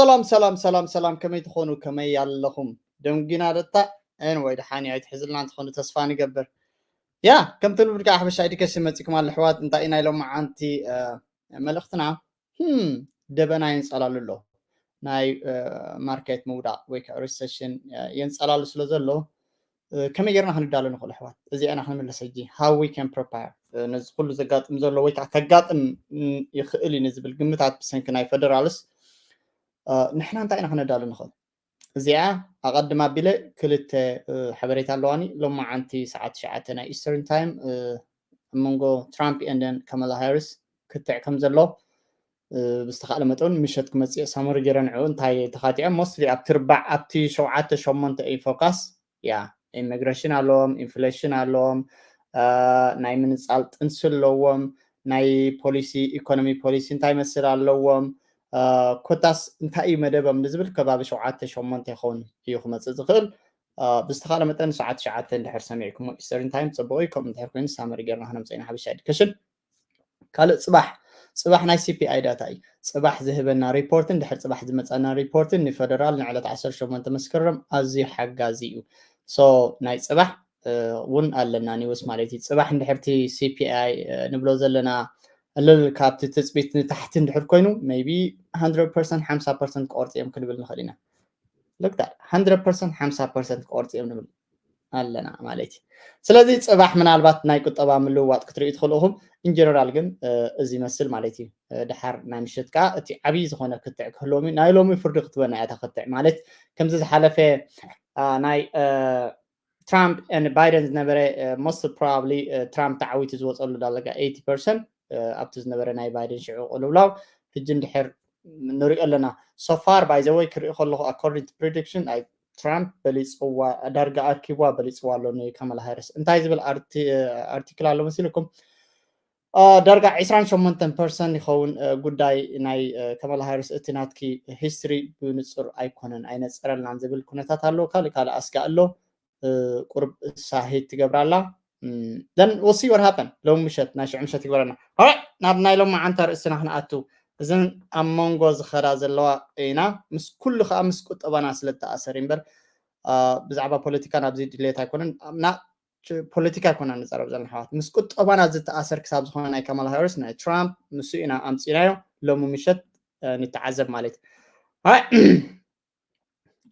ሰላም ሰላም ሰላም ሰላም፣ ከመይ ትኾኑ? ከመይ ኣለኹም? ደንጊና ደታ? Anyway፣ ደሓን እዩ፣ ኣይትሕዝልና እንትኾኑ ተስፋ ንገብር። ያ፣ ከምቲ ንብል ከዓ ሓበሻ ኤዱኬሽን መፂኩም ኣሎ ኣሕዋት። እንታይ ኢና ኢሎም መዓንቲ መልእኽትና? ህም፣ ደበና የንፀላሉ ኣሎ። ናይ ማርኬት ምውዳቕ ወይ ከዓ ሪሰሽን የንፀላሉ ስለ ዘሎ፣ ከመይ ጌርና ክንዳሎ ንኽእል ኣሕዋት? እዚኣ ኢና ክንምልስ ሕጂ። How we can prepare ነዚ ኩሉ ዘጋጥም ዘሎ ወይ ከዓ ከጋጥም ይኽእል እዩ ንዝብል ግምታት ብሰንኪ ናይ ፈደራልስ ንሕና እንታይ ኢና ክነዳሉ ንኽእል? እዚኣ ኣቐድም ኣቢለ ክልተ ሓበሬታ ኣለዋኒ። ሎማዓንቲ ሰዓት ትሽዓተ ናይ ኢስተርን ታይም ኣብ መንጎ ትራምፕ ኤንደን ካማላ ሃሪስ ክትዕ ከም ዘሎ ብዝተኻእለ መጠን ምሸት ክመፅእ ሳመሪ ገይረ ንዕኡ እንታይ ተኻቲዖም ሞስትሊ ኣብቲ ርባዕ ኣብቲ ሸውዓተ ሸሞንተ እዩ ፎካስ። ያ፣ ኢሚግሬሽን ኣለዎም፣ ኢንፍሌሽን ኣለዎም፣ ናይ ምንፃል ጥንሲ ኣለዎም፣ ናይ ፖሊሲ ኢኮኖሚ ፖሊሲ እንታይ መስል ኣለዎም፣ ኮታስ እንታይ እዩ መደቦም ንዝብል ከባቢ ሸውዓተ ሸሞንተ ይኸውን እዩ ክመፅእ ዝኽእል። ብዝተኻእለ መጠን ሰዓት ትሽዓተ እንድሕር ሰሚዕኩሞ ኢስተርን ታይም ፅቡቕ እዩ። ከምኡ እንድሕር ኮይኑ ሳመሪ ጌርና ክነምፀ ኢና ሓበሻ ኤዱኬሽን። ካልእ ፅባሕ፣ ፅባሕ ናይ ሲፒኣይ ዳታ እዩ። ፅባሕ ዝህበና ሪፖርትን ድሕር ፅባሕ ዝመፀና ሪፖርትን ንፈደራል ንዕለት ዓሰርተ ሸሞንተ መስከረም ኣዝዩ ሓጋዚ እዩ። So ናይ ፅባሕ እውን ኣለና ኒውስ ማለት እዩ። ፅባሕ እንድሕርቲ ሲፒኣይ ንብሎ ዘለና እልል ካብቲ ትፅቢት ንታሕቲ እንድሕር ኮይኑ maybe hundred percent ሓምሳ percent ክቆርፅ እዮም ክንብል ንኽእል ኢና። Look that፣ hundred percent ሓምሳ percent ክቆርፅ እዮም ንብል ኣለና ማለት እዩ። ስለዚ ፅባሕ ምናልባት ናይ ቁጠባ ምልውዋጥ ክትርእዩ ትኽእሉ ኢኹም። ኢንጀነራል ግን እዚ ይመስል ማለት እዩ። ድሓር ናይ ምሸት ከዓ እቲ ዓብዪ ዝኾነ ክትዕ ክህልዎም እዩ። ናይ ሎሚ ፍርዲ ክትበና እያ እታ ክትዕ ማለት ከምዚ ዝሓለፈ ናይ ትራምፕ and ባይደን ዝነበረ most probably ትራምፕ ተዓዊቱ ዝወፀሉ ዳለጋ eighty percent ኣብቲ ዝነበረ ናይ ባይደን ሽዑ ቅልውላው ሕጂ እንድሕር ንሪኦ ኣለና። So far by the way ክርኢ ከለኹ according to prediction ናይ ትራምፕ በሊፅዋ ዳርጋ ኣርኪብዋ በሊፅዋ ኣሎ ንካማላ ሃሪስ። እንታይ ዝብል ኣርቲክል ኣሎ መሲልኩም? ዳርጋ ዕስራን ሸሞንተን ፐርሰንት ይኸውን ጉዳይ ናይ ካማላ ሃሪስ እቲ ናትኪ ሂስትሪ ብንፁር ኣይኮነን ኣይነፀረልናን ዝብል ኩነታት ኣሎ። ካልእ ካልእ ኣስጋእ ኣሎ። ቁርብ ሳሂት ትገብራላ። Then we'll see what happen። ሎም ምሸት ናይ ሽዑ ምሸት ይግበረና። Alright፣ ናብ ናይ ሎም መዓንታ ርእስና ክንኣቱ። እዘን ኣብ መንጎ ዝኸዳ ዘለዋ ኢና ምስ ኩሉ ከዓ ምስ ቁጠባና ስለ ተኣሰር እምበር ብዛዕባ ፖለቲካ ናብዚ ድሌት ኣይኮነን። ና ፖለቲካ ኣይኮና ንፀረብ ዘለና ኣሕዋት ምስ ቁጠባና ዝተኣሰር ክሳብ ዝኾነ ናይ ካማላ ሃሪስ ናይ ትራምፕ ንሱ ኢና ኣምፂናዮ። ሎሚ ምሸት ንተዓዘብ ማለት እዩ።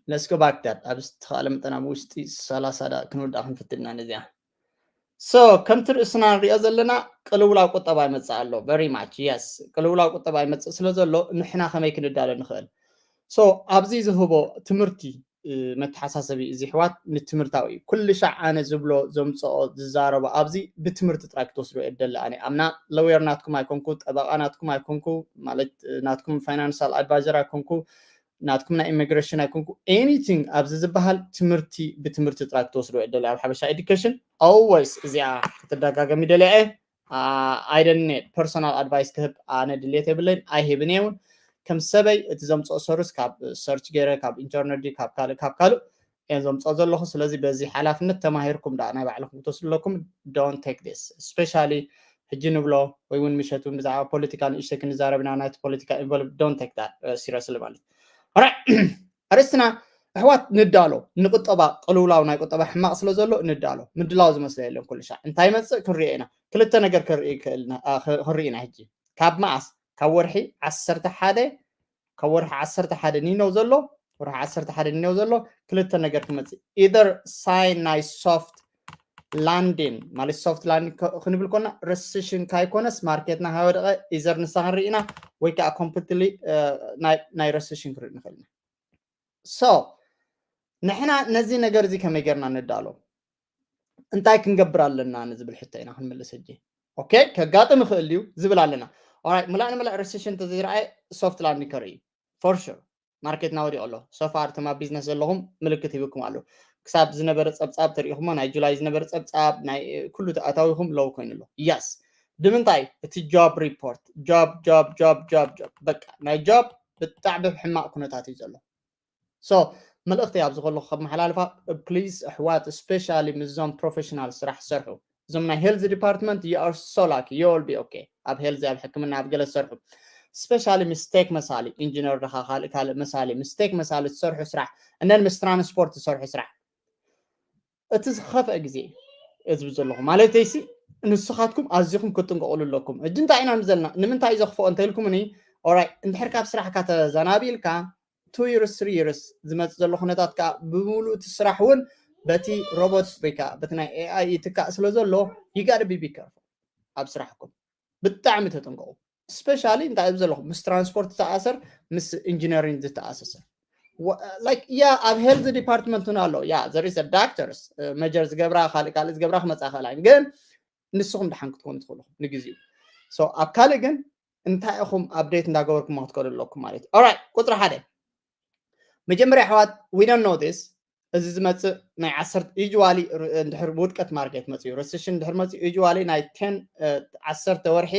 Let's go back that ኣብ ዝተኻእለ መጠን ኣብ ውሽጢ ሰላሳ ደቂቕ ክንውዳእ ክንፍትን ኢና ነዚኣ። So ከምቲ ርእስና ንሪኦ ዘለና ቅልውላው ቁጠባ ይመፅእ ኣሎ። Very much yes፣ ቅልውላው ቁጠባ ይመፅእ ስለ ዘሎ ንሕና ከመይ ክንዳሎ ንኽእል? So ኣብዚ ዝህቦ ትምህርቲ መተሓሳሰቢ እዚ ኣሕዋት ንትምህርታዊ እዩ። ኩሉ ሻዕ ኣነ ዝብሎ ዘምፅኦ ዝዛረቦ ኣብዚ ብትምህርቲ ጥራይ ክትወስዶ እየ ደሊ። ኣነ ኣምና ለውየር ናትኩም ኣይኮንኩ፣ ጠበቃ ናትኩም ኣይኮንኩ፣ ማለት ናትኩም ፋይናንሻል ኣድቫይዘር ኣይኮንኩ፣ ናትኩም ናይ ኢሚግሬሽን ኣይኮንኩ። Anything ኣብዚ ዝበሃል ትምህርቲ ብትምህርቲ ጥራይ ክትወስዶ እየ ደሊ ኣብ ሓበሻ ኤዱኬሽን። Always እዚኣ ክትደጋገሚ ደልያ እየ። ኣይደኒ ፐርሶናል ኣድቫይስ ክህብ ኣነ ድሌት የብለይን ኣይህብን እየ እውን። ከም ሰበይ እቲ ዘምፅኦ ሰርስ ካብ ሰርች ገይረ ካብ ኢንተርነት ድዩ ካብ ካልእ ካብ ካልእ እየ ዘምፅኦ ዘለኹ። ስለዚ በዚ ሓላፍነት ተማሂርኩም ደኣ ናይ ባዕልኹም ክትወስዱ ኣለኩም። Don't take this especially ሕጂ ንብሎ ወይ እውን ምሸት እውን ብዛዕባ ፖለቲካ ንእሽተይ ክንዛረብ ኢና። ናይቲ ፖለቲካ ኢንቮልቭ don't take that seriously ማለት ኣርእስትና ኣሕዋት ንዳሎ ንቁጠባ ቅልውላው ናይ ቁጠባ ሕማቕ ስለ ዘሎ ንዳሎ። ምድላው ዝመስለ የለን። ኩሉ ሻዕ እንታይ ይመፅእ ክንሪኦ ኢና። ክልተ ነገር ክንርኢ ይኽእል ኢና- ኣ፣ ኽ- ክንርኢ ኢና ሕጂ ካብ መኣስ ካብ ወርሒ ዓሰርተ ሓደ ካብ ወርሒ ዓሰርተ ሓደ ኒነው ዘሎ ወርሒ ዓሰርተ ሓደ ኒነው ዘሎ ክልተ ነገር ክመፅእ ኢደር ሳይን ናይ ሶፍት ላንዲን ማለት ሶፍት ላንዲን ክንብል ኮና ረሲሽን ካይኮነስ ማርኬትና ሃወደቐ ኢዘር ንሳ ክንርኢ ኢና ወይ ከዓ ኮምፕሊትሊ ናይ ረሲሽን ክንርኢ ንኽእል ኢና። So ንሕና ነዚ ነገር እዚ ከመይ ጌርና ንዳሎ እንታይ ክንገብር ኣለና ንዝብል ሕቶ ኢና ክንምልስ ሕጂ። ኦኬ ከጋጥም ይኽእል እዩ ዝብል ኣለና። ኦራይት ምላእ ንምላእ ረሲሽን ተዘይረኣየ ሶፍት ላንዲን ከርኢ for sure ማርኬትና ወዲቑ ኣሎ። So far እቶም ኣብ ቢዝነስ ዘለኹም ምልክት ሂብኩም ኣሎ። ክሳብ ዝነበረ ፀብፃብ ተሪኢኹሞ ናይ ጁላይ ዝነበረ ፀብፃብ ናይ ኩሉ ኣታዊኹም ሎው ኮይኑ ኣሎ። Yes ንምንታይ እቲ ጆብ ሪፖርት ጆብ ጆብ ጆብ ጆብ ጆብ በቃ ናይ ጆብ ብጣዕሚ ሕማቕ ኩነታት እዩ ዘሎ። So መልእኽቲ ኣብዚ ከለኹ ከመሓላልፋ ፕሊዝ ኣሕዋት ስፔሻሊ ምስዞም ፕሮፌሽናል ስራሕ ዝሰርሑ እዞም ናይ ሄልዝ ዲፓርትመንት you are so lucky you will be okay ኣብ ሄልዝ ኣብ ሕክምና ኣብ ገለ ዝሰርሑ specially mistake መሳሊ ኢንጂነር ድኻ ካልእ ካልእ መሳሊ mistake መሳሊ ትሰርሑ ስራሕ እነን ምስ ትራንስፖርት ትሰርሑ ስራሕ እቲ ዝኸፍአ ግዜ እዩ ዝብል ዘለኹ ማለተይሲ ንስኻትኩም ኣዚኹም ክትጥንቀቑሉ ኣለኩም። እጂ እንታይ ኢና ዘለና ንምንታይ እዩ ዘኽፍኦ እንተኢልኩምኒ ኦራይ እንድሕር ካብ ስራሕካ ተዘናቢልካ two years three years ዝመፅእ ዘሎ ኩነታት ከዓ ብምሉእ እቲ ስራሕ እውን በቲ ሮቦት ወይ ከዓ በቲ ናይ ኤኣይ ይትካእ ስለ ዘሎ you gotta be careful ኣብ ስራሕኩም ብጣዕሚ ተጠንቀቑ። Especially እንታይ እዩ ዘለኹ ምስ ትራንስፖርት ዝተኣሰር ምስ ኢንጂነሪንግ ዝተኣሰሰር like yeah ኣብ health department እውን ኣሎ yeah there is doctors መጀር ዝገብራ ካልእ ካልእ ዝገብራ ክመፃ ክእላ ግን ንስኹም ድሓን ክትኮኑ ትኽእሉ ንግዜኡ so ኣብ ካልእ ግን እንታይ ኢኹም update እንዳገበርኩም ክትከዱ ኣለኩም ማለት እዩ። Alright ቁፅሪ ሓደ መጀመርያ ኣሕዋት we don't know this እዚ ዝመፅእ ናይ ዓሰርተ usually እንድሕር ውድቀት ማርኬት መፅኡ recession እንድሕር መፅኡ usually ናይ ten ዓሰርተ ወርሒ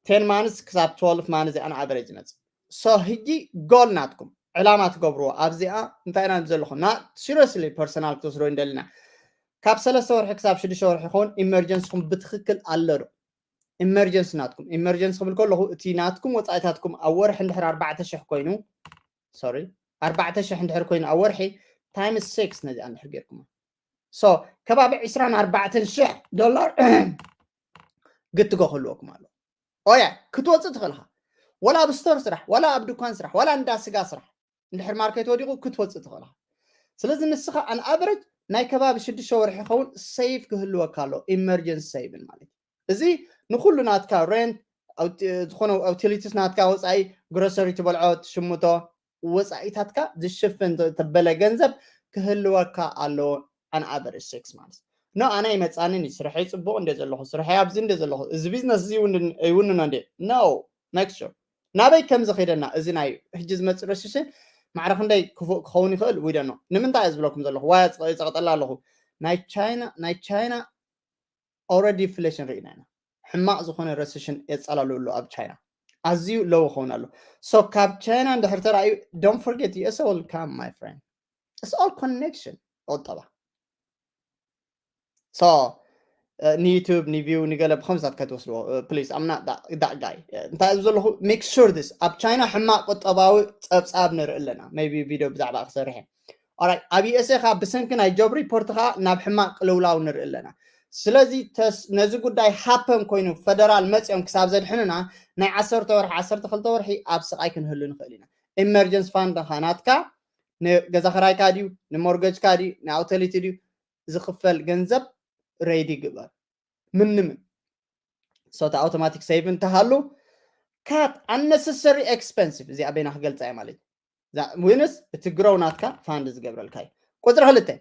ten months ክሳብ twelve months እዚኣ ን average ይመፅእ so ህጂ goal ናትኩም ዕላማ ትገብርዎ ኣብዚኣ እንታይ ኢና ዘለኹ ና seriously personal ክትወስዶ እንደልና ካብ ሰለስተ ወርሒ ክሳብ ሽዱሽተ ወርሒ ይኸውን emergency ኹም ብትኽክል ኣሎ ዶ emergency ናትኩም emergency ክብል ከለኹ እቲ ናትኩም ወፃኢታትኩም ኣብ ወርሒ እንድሕር ኣርባዕተ ሽሕ ኮይኑ sorry ኣርባዕተ ሽሕ እንድሕር ኮይኑ ኣብ ወርሒ times six ነዚኣ እንድሕር ጌርኩም so ከባቢ ዕስራን ኣርባዕተን ሽሕ ዶላር ግትጎ ክህልወኩም ኣሎ ኦያ ክትወፅእ ትኽእልኻ ወላ ኣብ ስቶር ስራሕ ወላ ኣብ ድኳን ስራሕ ወላ እንዳ ስጋ ስራሕ እንድሕር ማርኬት ወዲቑ ክትወፅእ ትኽእልኻ ስለዚ ንስኻ on average ናይ ከባቢ ሽዱሽተ ወርሒ ይኸውን save ክህልወካ ኣሎ emergency saving ማለት እዩ እዚ ንኩሉ ናትካ rent ዝኾነ utilities ናትካ ወፃኢ grocery ትበልዖ ትሽምቶ ወፃኢታትካ ዝሽፍን ተበለ ገንዘብ ክህልወካ ኣለዎ on average six months no ኣነ ኣይመፃንን እዩ ስርሐይ ፅቡቅ እንደ ዘለኹ ስርሐይ ኣብዚ እንደ ዘለኹ እዚ ቢዝነስ እዚ ይውንኖ እንደ no make sure ናበይ ከም ዝኸደና እዚ ናይ ሕጂ ዝመፅእ recession ማዕረ ክንደይ ክፉእ ክኸውን ይኽእል we don't know ንምንታይ እየ ዝብለኩም ዘለኹ ዋያ ፀቕጠላ ኣለኹ ናይ ቻይና ናይ ቻይና already inflation ርኢና ኢና ሕማቕ ዝኾነ recession የፀላሉ ኣሎ ኣብ ቻይና ኣዝዩ low ክኸውን ኣሎ so ካብ ቻይና እንድሕር ተራእዩ don't forget USA will come my friend it's all connection ቁጠባ so ንዩቱብ ንቪው ንገለ ብከምሳት ከትወስድዎ please I'm not that guy እንታይ ዘለኹ make sure this ኣብ ቻይና ሕማቕ ቁጠባዊ ፀብፃብ ንርኢ ኣለና maybe ቪድዮ ብዛዕባ ክሰርሕ እየ Alright ኣብ USA ከዓ ብሰንኪ ናይ job report ከዓ ናብ ሕማቕ ቅልውላው ንርኢ ኣለና ስለዚ ነዚ ጉዳይ happen ኮይኑ ፈደራል መፅኦም ክሳብ ዘድሕኑና ናይ ዓሰርተ ወርሒ ዓሰርተ ክልተ ወርሒ ኣብ ስቓይ ክንህሉ ንኽእል ኢና emergency fund ኻ ናትካ ንገዛ ክራይካ ድዩ ን mortgage ካ ድዩ ን utility ድዩ ዝኽፈል ገንዘብ ready ግበር ምንምን so እቲ automatic saving እንተሃሉ cut unnecessary expensive እዚኣ በይና ክገልፃ እየ ማለት እዩ wins እቲ grow ናትካ fund ዝገብረልካ እዩ ቁፅሪ ክልተ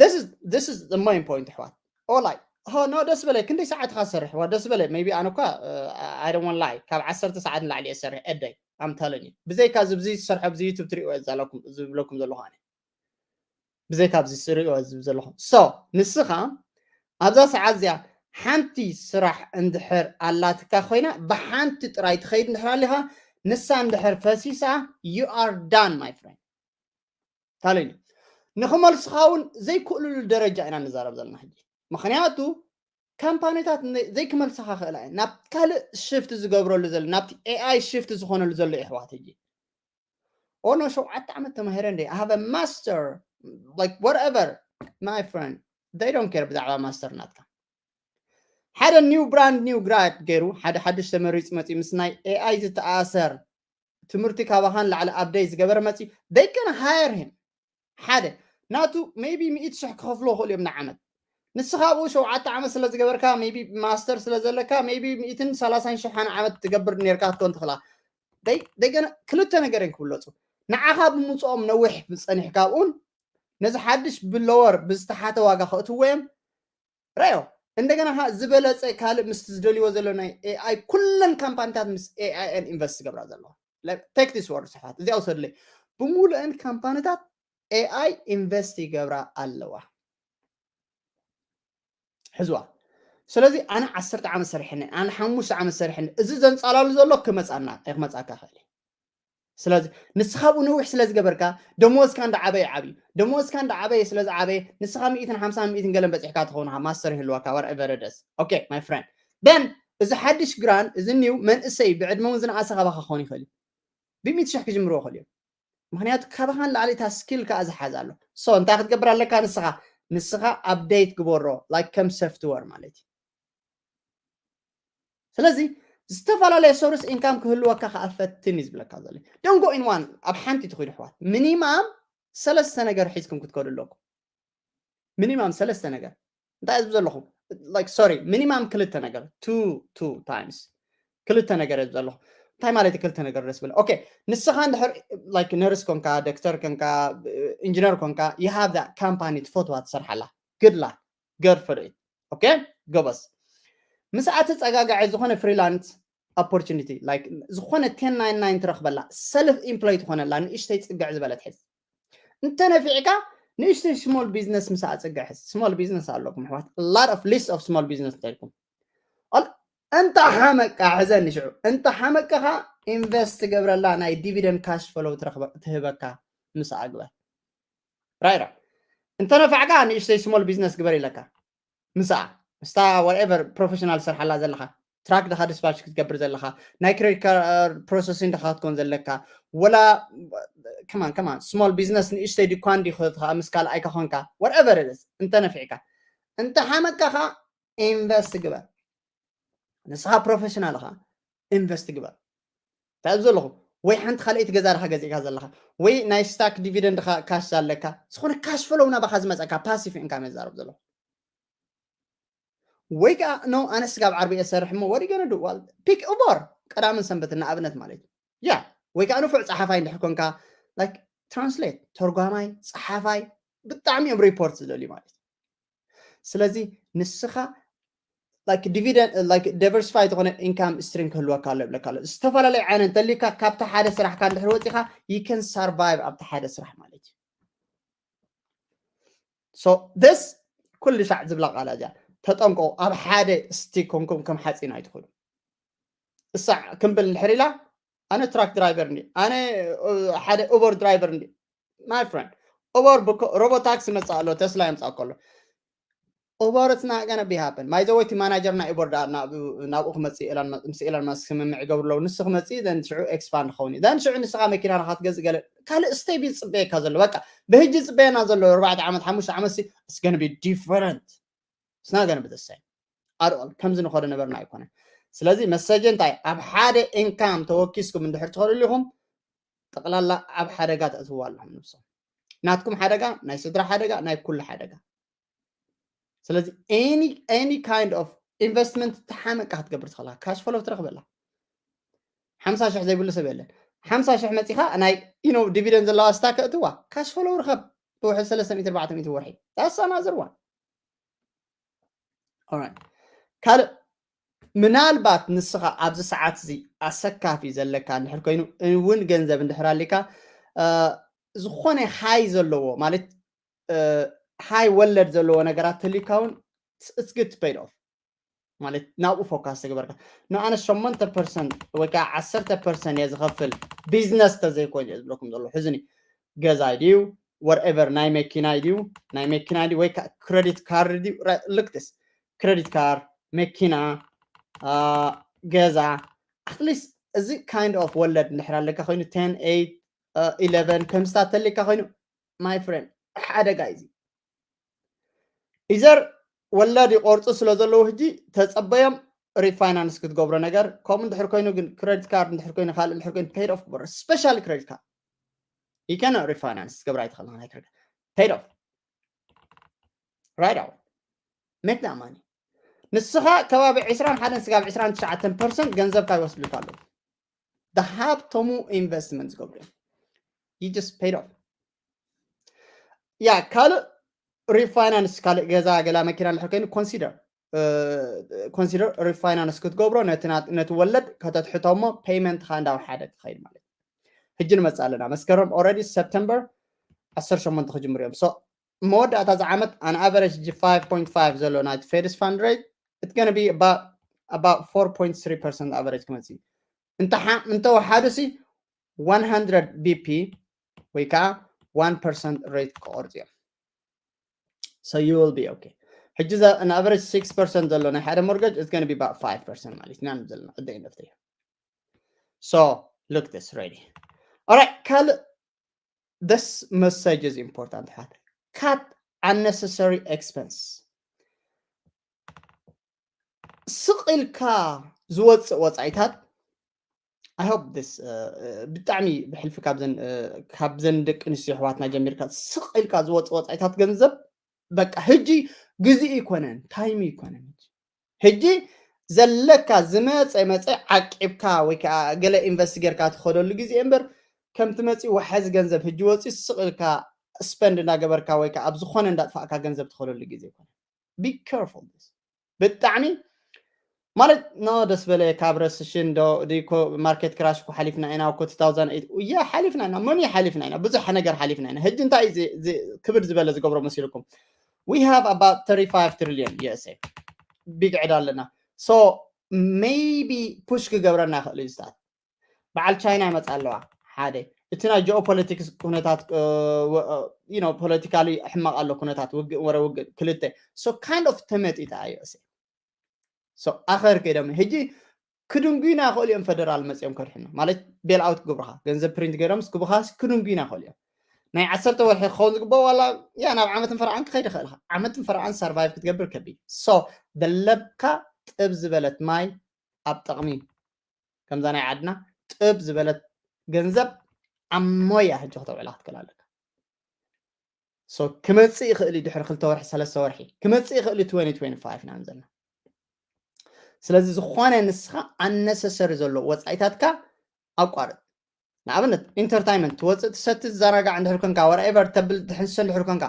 this is this is the main point ኣሕዋት ኦላይ ሆ no ደስ በለይ ክንደይ ሰዓት ኢኻ ትሰርሕ ዋ ደስ በለይ maybe ኣነ እኳ I don't want lie ካብ ዓሰርተ ሰዓት ንላዕሊ እየ ዝሰርሕ a day I'm telling you ብዘይካ እዚ ብዚ ዝሰርሖ ብዚ YouTube ትሪእዎ ዝብለኩም ዘለኹ ኣነ ብዘይካ ኣብዚ ስሪኦ ዝብ ዘለኹም so ንስኻ ኣብዛ ሰዓት እዚኣ ሓንቲ ስራሕ እንድሕር ኣላትካ ኮይና ብሓንቲ ጥራይ ትኸይድ እንድሕር ኣሊኻ ንሳ እንድሕር ፈሲሳ you are done my friend ታለኒ ንኽመልስኻ እውን ዘይክእልሉ ደረጃ ኢና ንዛረብ ዘለና ሕጂ ምክንያቱ ካምፓኒታት ዘይክመልስኻ ክእላ እየ ናብ ካልእ ሽፍት ዝገብረሉ ዘሎ ናብቲ ኤኣይ ሽፍት ዝኾነሉ ዘሎ የሕዋት ሕጂ ኦኖ ሸውዓተ ዓመት ተማሂረ እንደ I have a master like whatever my friend they don't care ብዛዕባ master ናትካ ሓደ new brand new grad ገይሩ ሓደ ሓድሽ ተመሪፁ መፂ ምስ ናይ ኤኣይ ዝተኣሰር ትምህርቲ ካባኻን ላዕሊ update ዝገበረ መፂ they can hire him ሓደ ናቱ maybe ሚእቲ ሽሕ ክኸፍሎ ክእሉ እዮም ንዓመት ንስኻ ኣብኡ ሸውዓተ ዓመት ስለ ዝገበርካ maybe master ስለ ዘለካ maybe ሚእትን ሰላሳን ሽሕ ሓን ዓመት ትገብር ነርካ ክትኮን ትኽእላ ደገና ክልተ ነገር እዮም ክብለፁ ንዓኻ ብምፅኦም ነዊሕ ጸኒሕካ ኣብኡን ነዚ ሓድሽ ብለወር ብዝተሓተ ዋጋ ከእትዎ እዮም ረዮ እንደገና ዝበለፀ ካልእ ምስ ዝደልይዎ ዘሎ ናይ ኤኣይ ኩለን ካምፓኒታት ምስ ኤኣይን ኢንቨስት ዝገብራ ዘለዋ take this word ስሓት እዚኣ ውሰድለይ ብምሉእን ካምፓኒታት ኤኣይ ኢንቨስት ይገብራ ኣለዋ ሕዝዋ ስለዚ ኣነ ዓሰርተ ዓመት ሰሪሐኒ ኣነ ሓሙሽተ ዓመት ሰሪሐኒ እዚ ዘንፃላሉ ዘሎ ክመፃና ክመፃካ ክእል ስለዚ ንስኻ ብኡ ነዊሕ ስለ ዝገበርካ ደሞዝካ እንዳ ዓበየ ዓብዩ ደሞዝካ እንዳ ዓበየ ስለ ዝዓበየ ንስኻ ሚእትን ሓምሳን ሚእትን ገለን በፂሕካ ትኸውን ኢኻ ማስተር ይህልወካ whatever it is okay my friend then እዚ ሓድሽ grant እዚ new መንእሰይ ብዕድመ እውን ዝነኣሰ ካባኻ ክኾን ይኽእል እዩ። ብሚእቲ ሽሕ ክጅምርዎ ይኽእል እዮም። ምክንያቱ ካባኻ ንላዕሊ እታ skill ከኣ ዝሓዝ ኣሎ። So እንታይ ክትገብር ኣለካ ንስኻ? ንስኻ update ግበሮ፣ like ከም software ማለት እዩ። ስለዚ ዝተፈላለየ source income ክህልወካ ከዓ ፈትን እዩ ዝብለካ ዘሎ። Don't go in one፣ ኣብ ሓንቲ ትኺዱ ኣሕዋት። ሚኒማም ሰለስተ ነገር ሒዝኩም ክትከዱ ኣለኩም። ሚኒማም ሰለስተ ነገር። እንታይ ዝብ ዘለኹ? Like sorry፣ ሚኒማም ክልተ ነገር፣ two two times። ክልተ ነገር ዝብ ዘለኹ። እንታይ ማለት እዩ ክልተ ነገር ደስ ብለ? Okay፣ ንስኻ እንድሕር like ነርስ ኮንካ፣ ዶክተር ኮንካ፣ ኢንጂነር ኮንካ፣ you have that company ትፈትዋ ትሰርሓላ። Good luck፣ good for it። Okay፣ ጎበዝ። ምስ ኣተጸጋግዐ ዝኾነ freelance opportunity፣ like ዝኾነ ten ninety-nine ትረኽበላ፣ self employed ትኾነላ፣ ንእሽተይ ጽግዕ ዝበለት ሕዝ። እንተ ነፊዕካ ንእሽተይ small business ምስ ኣጽግዕ ሕዝ። Small business ኣለኩም ኣሕዋት፣ a lot of list of small business እንተልኩም። እንተ ሓመቅካ ሕዘኒ ሽዑ፣ እንተ ሓመቅካ ኢንቨስት ትገብረላ ናይ dividend cash flow ትህበካ ምስ ኣግበር። ራይራ እንተ ነፋዕካ ንእሽተይ small business ግበር ኢለካ። ምስኣ ምስታ whatever professional ሰርሓላ ዘለኻ፣ ትራክ ድኻ ዲስፓች ክትገብር ዘለኻ፣ ናይ credit card processing ድኻ ክትኮን ዘለካ፣ ወላ ከማን ከማን small business ንእሽተይ ድኳን ዲ ክትኻ ምስ ካልኣይካ ኮንካ፣ whatever it is፣ እንተ ነፊዕካ። እንተ ሓመቅካ ኢንቨስት ግበር። ንስኻ ፕሮፌሽናል ኢኻ፣ ኢንቨስት ግበር። እንታይ ዘለኹ? ወይ ሓንቲ ካልኣይቲ ገዛ ድኻ ገዚእካ ዘለኻ፣ ወይ ናይ ስታክ ዲቪደንድ ድኻ ካሽ ኣለካ፣ ዝኾነ ካሽ ፍሎው ናባኻ ዝመፀካ ፓሲቭ ኢንካም እየ ዝዛረብ ዘለኹ። ወይ ከዓ ኖ፣ ኣነ ስጋብ ዓርቢ እየ ዝሰርሕ እሞ ወዲ ገነ ዱ ዋል ፒክ ኡበር ቀዳምን ሰንበትን ንኣብነት ማለት እዩ። ያ ወይ ከዓ ንፉዕ ፀሓፋይ እንድሕር ኮንካ፣ ላይክ ትራንስሌት፣ ተርጓማይ፣ ፀሓፋይ ብጣዕሚ እዮም ሪፖርት ዝደልዩ ማለት እዩ። ስለዚ ንስኻ like dividend like diversify ዝኾነ ኢንካም ስትሪም ክህልወካ ኣሎ ይብለካ ኣሎ። ዝተፈላለዩ ዓይነት እንተሊካ ካብቲ ሓደ ስራሕካ እንድሕር ወፂኻ you can survive ኣብቲ ሓደ ስራሕ ማለት እዩ። So this ኩሉ ሻዕ ዝብላ ቃላ እዚኣ ተጠንቀቑ። ኣብ ሓደ ስቲክ ኮንኩም ከም ሓፂን ኣይትኹኑ። እሳ ክምብል እንድሕር ኢላ ኣነ ትራክ ድራይቨር እንዲ ኣነ ሓደ ኡበር ድራይቨር እንዲ my friend ኡበር ሮቦ ታክሲ መፅእ ኣሎ ተስላ የምፃእ ከሎ ኡበር it's not gonna be happen። ማይ ዘወይቲ ማናጀር ናይ ኡበር ናብኡ ክመፅእ ምስ ኤላን ማስክ ስምምዕ ይገብሩ ኣለዉ። ንሱ ክመፅእ ዘን ሽዑ ኤክስፓንድ ክኸውን እዩ። ዘን ሽዑ ንስኻ መኪና ንኻትገዝእ ገለ ካልእ ስቴፕ እዩ ዝፅበየካ ዘሎ። በቃ ብህጂ ዝፅበየና ዘሎ ኣርባዕተ ዓመት ሓሙሽተ ዓመት ሲ it's gonna be different። It's not gonna be the same at all። ከምዚ ንኸዶ ነበርና ኣይኮነ። ስለዚ መሰጀ እንታይ ኣብ ሓደ ኢንካም ተወኪስኩም እንድሕር ትኸዱ ኢኹም ጠቕላላ ኣብ ሓደጋ ተእትዎ ኣለኹም ንብሶም ናትኩም ሓደጋ ናይ ስድራ ሓደጋ ናይ ኩሉ ሓደጋ። ስለዚ any kind of investment ተሓመቃ ክትገብር ትኽእላ ካሽ ፍሎው ትረኽበላ። ሓምሳ ሽሕ ዘይብሉ ሰብ የለን። ሓምሳ ሽሕ መፂኻ ናይ ኢኖ ዲቪደንድ ዘለዋ ስታክ እትዋ ካሽ ፍሎው ርከብ ብውሕድ ሰለስተ ሚእቲ ኣርባዕተ ሚእቲ ወርሒ that's another one። ካልእ ምናልባት ንስኻ ኣብዚ ሰዓት እዚ ኣሰካፊ ዘለካ እንድሕር ኮይኑ እውን ገንዘብ እንድሕር ኣሊካ ዝኾነ ሃይ ዘለዎ ማለት ሃይ ወለድ ዘለዎ ነገራት ተሊካ እውን it's good to pay off ማለት ናብኡ ፎካስ ትግበርካ። ንኣነ ሸሞንተ ፐርሰንት ወይ ከዓ ዓሰርተ ፐርሰንት እየ ዝኸፍል ቢዝነስ ተዘይኮይኑ እየ ዝብለኩም ዘሎ። ሕዝኒ ገዛይ ድዩ whatever ናይ መኪናይ ድዩ ናይ መኪናይ ድዩ ወይ ከዓ ክሬዲት ካርድ ድዩ ልክትስ ክሬዲት ካርድ መኪና ገዛ ኣትሊስት እዚ kind of ወለድ እንድሕር ኣለካ ኮይኑ ten eight eleven ከምስታት ተሊካ ኮይኑ my friend ሓደጋ እዩ። ኢዘር ወለድ ይቆርፁ ስለ ዘለዉ ሕጂ ተፀበዮም ሪፋይናንስ ክትገብሮ ነገር ከምኡ እንድሕር ኮይኑ ግን ክሬዲት ካርድ እንድሕር ኮይኑ ካልእ እንድሕር ኮይኑ paid off ግበሮ። ስፔሻሊ ክሬዲት ካርድ you cannot refinance ክትገብር ኣይትኽእል ናይ ክሬዲት paid off right out make that money። ንስኻ ከባቢ ዕስራን ሓደን ስጋብ ዕስራን ትሽዓተን ፐርሰንት ገንዘብካ ይወስዱልካ ኣለዉ። ሃብተሙ ኢንቨስትመንት ዝገብሩ እዮም። You just paid off። ያ ካልእ ሪፋይናንስ ካልእ ገዛ ገላ መኪና እንድሕር ኮይኑ ኮንሲደር ኮንሲደር ሪፋይናንስ ክትገብሮ ነቲ ወለድ ከተትሕቶ እሞ ፔይመንትካ እንዳወሓደ ትኸይድ ማለት እዩ። ሕጂ ንመፅእ ኣለና መስከረም already ሰፕተምበር ዓሰርተ ሸሞንተ ክጅምሩ እዮም። መወዳእታ እዚ ዓመት an average five point five ዘሎ ናይ ፌድስ ፋንድ ሬት it's gonna be about four point three percent average ክመፅእ እዩ። እንተወሓዱ ሲ one hundred BP ወይ ከዓ one percent ሬት ክቆርፅ እዮም። So you will be okay። ሕጂ ዛ an average six percent ዘሎ ናይ ሓደ mortgage is going to be about five percent ማለት ኢና ዘለና at the end of the year. So look this ready. Alright, ካልእ this message is important. Cut unnecessary expense. ስቕ ኢልካ ዝወፅእ ወፃኢታት I hope this ብጣዕሚ ብሕልፊ ካብዘን ደቂ ኣንስትዮ ኣሕዋትና ጀሚርካ ስቕ ኢልካ ዝወፅእ ወፃኢታት ገንዘብ በቃ ሕጂ ግዜ ኣይኮነን፣ ታይም ኣይኮነን። ሕጂ ዘለካ ዝመፀ መፀ ዓቂብካ ወይ ከዓ ገለ ኢንቨስት ጌርካ ትኸደሉ ግዜ እምበር ከምቲ መፂ ዋሓዚ ገንዘብ ሕጂ ወፂ ስቕ ኢልካ ስፐንድ እንዳገበርካ ወይ ከዓ ኣብ ዝኾነ እንዳጥፋእካ ገንዘብ ትኸደሉ ግዜ ኣይኮነን። Be careful this ብጣዕሚ ማለት ኖ ደስ በለ ካብ ረስሽን ዶ ዲኮ ማርኬት ክራሽ እኮ ሓሊፍና ኢና እኮ two thousand eight እያ ሓሊፍና ኢና መን ሓሊፍና ኢና ብዙሕ ነገር ሓሊፍና ኢና ሕጂ እንታይ ክብድ ዝበለ ዝገብሮ መሲልኩም we have about thirty-five trillion USA big ዕዳ ኣለና so maybe push ክገብረና ይኽእል እዩ ዝታት በዓል ቻይና ይመፃ ኣለዋ ሓደ እቲ ናይ ጂኦፖለቲክስ ኩነታት ፖለቲካሊ ሕማቕ ኣሎ ኩነታት ውግእ ወረ ውግእ ክልተ so kind of ተመጢጣ እዮ so ኣኸር ከይዶም ሕጂ ክድንጉና ይኽእሉ እዮም ፈደራል መፅኦም ከድሕኑ ማለት ቤል ኣውት ክግብርኻ ገንዘብ ፕሪንት ገይሮም ክብኻ ክድንጉና ይኽእሉ እዮም ናይ ዓሰርተ ወርሒ ክኸውን ዝግበኦ ዋላ ያ ናብ ዓመትን ፈርዓን ክኸይድ ይኽእልካ ዓመትን ፈርዓን ሰርቫይቭ ክትገብር ከቢድ so ደለብካ ጥብ ዝበለት ማይ ኣብ ጥቕሚ ከምዛ ናይ ዓድና ጥብ ዝበለት ገንዘብ ኣብ ሞያ ሕጂ ክተውዕላ ክትክእል ኣለካ so ክመፅእ ይኽእል እዩ ድሕሪ ክልተ ወርሒ ሰለስተ ወርሒ ክመፅእ ይኽእል እዩ twenty twenty-five ኢና ዘለና ስለዚ ዝኾነ ንስኻ unnecessary ዘሎ ወፃኢታትካ ኣቋርጥ ንኣብነት ኢንተርታይመንት ትወፅእ ትሰቲ ትዘናጋዕ እንድሕር ኮንካ whatever ተብል ትሕንሰ እንድሕር ኮንካ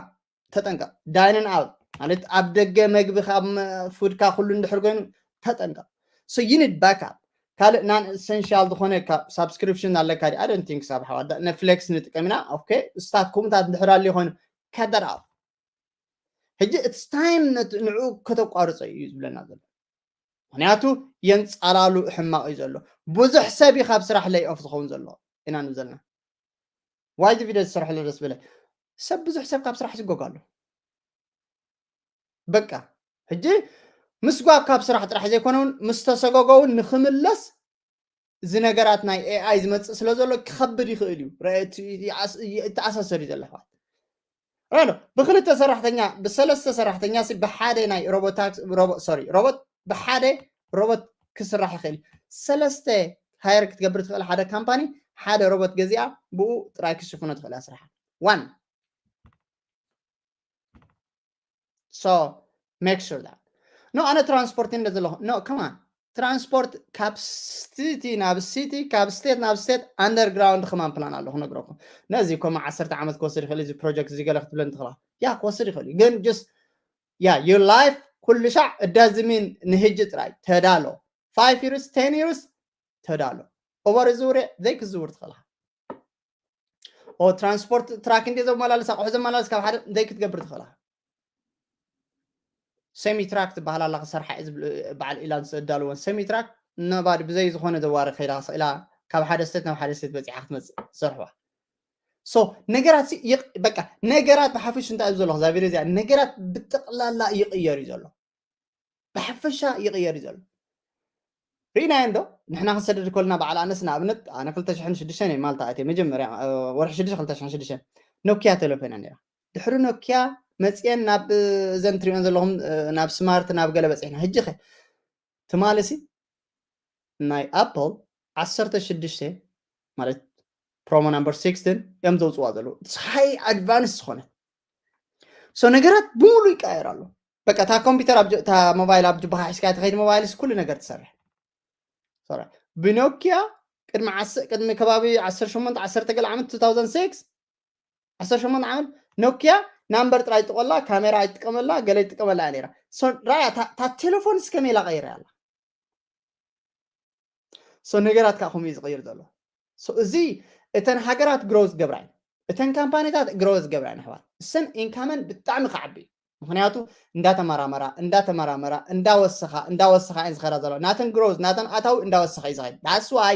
ተጠንቀቕ ዳይንን ኣውት ማለት ኣብ ደገ መግቢ ካብ ፉድካ ኩሉ እንድሕር ኮይኑ ተጠንቀቕ so you need backup ካልእ non essential ዝኾነ subscription ኣለካ I don't think ሳብ ሓዋ Netflix ንጥቀም ኢና okay ስታት ከምኡታት እንድሕር ኣልዩ ኮይኑ cut that off ሕጂ it's time ንዑ ከተቋርጾ እዩ ዝብለና ዘሎ ምክንያቱ የንፃላሉ ሕማቕ እዩ ዘሎ ብዙሕ ሰብ እዩ ካብ ስራሕ lay off ዝኸውን ዘሎ ኢና ንብል ዘለና ዋይ እዚ ቪድዮ ዝሰርሐሉ ደስ በለ ሰብ ብዙሕ ሰብ ካብ ስራሕ ይስጎግ ኣሎ በቃ ሕጂ ምስጓግ ካብ ስራሕ ጥራሕ ዘይኮነ እውን ምስ ተሰጎጎ እውን ንክምለስ እዚ ነገራት ናይ ኤኣይ ዝመፅእ ስለ ዘሎ ክኸብድ ይኽእል እዩ ይተኣሳሰር እዩ ዘሎ ኣሕዋት ራሎ ብክልተ ሰራሕተኛ ብሰለስተ ሰራሕተኛ ብሓደ ናይ ሮቦት ሶሪ ሮቦት ብሓደ ሮቦት ክስራሕ ይኽእል ሰለስተ ሃየር ክትገብር ትኽእል ሓደ ካምፓኒ ሓደ ሮቦት ገዚኣ ብኡ ጥራይ ክሽፍኖ ትኽእል እያ ስራሓ one so make sure that no ኣነ ትራንስፖርት እንደ ዘለኹ no come on ትራንስፖርት ካብ ሲቲ ናብ ሲቲ ካብ ስቴት ናብ ስቴት ኣንደርግራውንድ ከማን ፕላን ኣለኹ ነግረኩም ነዚ ኮማ ዓሰርተ ዓመት ክወስድ ይኽእል እዚ ፕሮጀክት እዚ ገለ ክትብለኒ ትኽእላ ያ ክወስድ ይኽእል እዩ ግን just yeah your life ኩሉ ሻዕ እዳዝሚን ንህጂ ጥራይ ተዳሎ five years ten years ተዳሎ ኦቨር ዝውረ ዘይክዝውር ትኽእልካ ትራንስፖርት ትራክ እንደ ዘመላለስ ኣቑሑ ዘመላለስ ካብ ሓደ እንታይ ክትገብር ትኽእላ ሰሚ ትራክ ትበሃል ኣላ ክሰርሓ በዓል ኢላን ዝዳልወን ሰሚ ትራክ ነባዲ ብዘይ ዝኾነ ዘዋሪ ከይዳ ክስኢላ ካብ ሓደ ስቴት ናብ ሓደ ስቴት በፂሓ ክትመፅእ ዝሰርሕዋ ሶ ነገራት በቃ ነገራት ብሓፈሽ እንታይ እዩ ዘሎ ዛቢር እዚኣ ነገራት ብጠቕላላ ይቕየር እዩ ዘሎ ብሓፈሻ ይቕየር እዩ ዘሎ ርኢናዮ እንዶ ንሕና ክንሰደድ ከልና በዓል ኣነስ ንኣብነት ኣነ ክልተ ሽሕን ሽዱሽተን እየ ማልታ ኣትየ መጀመርያ ወርሒ ሽዱሽተ ክልተ ሽሕን ሽዱሽተን ኖኪያ ተለፎና ነራ ድሕሪ ኖኪያ መፅየን ናብ እዘን ትሪኦን ዘለኹም ናብ ስማርት ናብ ገለ በፂሕና ሕጂ ኸ ትማሊ ሲ ናይ ኣፕል ዓሰርተ ሽዱሽተ ማለት ፕሮሞ ናምበር ሲክስቲን እዮም ዘውፅዋ ዘለዉ ሃይ ኣድቫንስ ዝኾነ ሶ ነገራት ብሙሉ ይቀየር ኣሎ በቃ እታ ኮምፒውተር እታ ሞባይል ኣብ ጅባኻ ሒዝካ ትኸይድ ሞባይል ኩሉ ነገር ትሰርሕ ብኖኪያ ቅድሚ ቅድሚ ከባቢ ዓሰርተ ሸሞንተ ዓሰርተ ገለ ዓመት two thousand six ዓሰርተ ሸሞንተ ዓመት ኖኪያ ናምበር ጥራይ ይጥቀመላ ካሜራ ኣይትጥቀመላ ገለ ይጥቀመላ እያ ነራ ራያ እታ ቴሌፎን እስከመይ ኢላ ቀይራ ኣላ ሶ ነገራት ከዓ ከምኡ እዩ ዝቕይር ዘሎ እዚ እተን ሃገራት ግሮዝ ገብራ እየን እተን ካምፓኒታት ግሮዝ ገብራ እየን ኣሕዋት እሰን ኢንካመን ብጣዕሚ ክዓቢ እዩ ምክንያቱ እንዳተመራመራ እንዳተመራመራ እንዳወሰኻ እንዳወሰኻ እየን ዝኸዳ ዘለዋ ናተን ግሮዝ ናተን ኣታዊ እንዳወሰኻ እዩ ዝኸድ that's why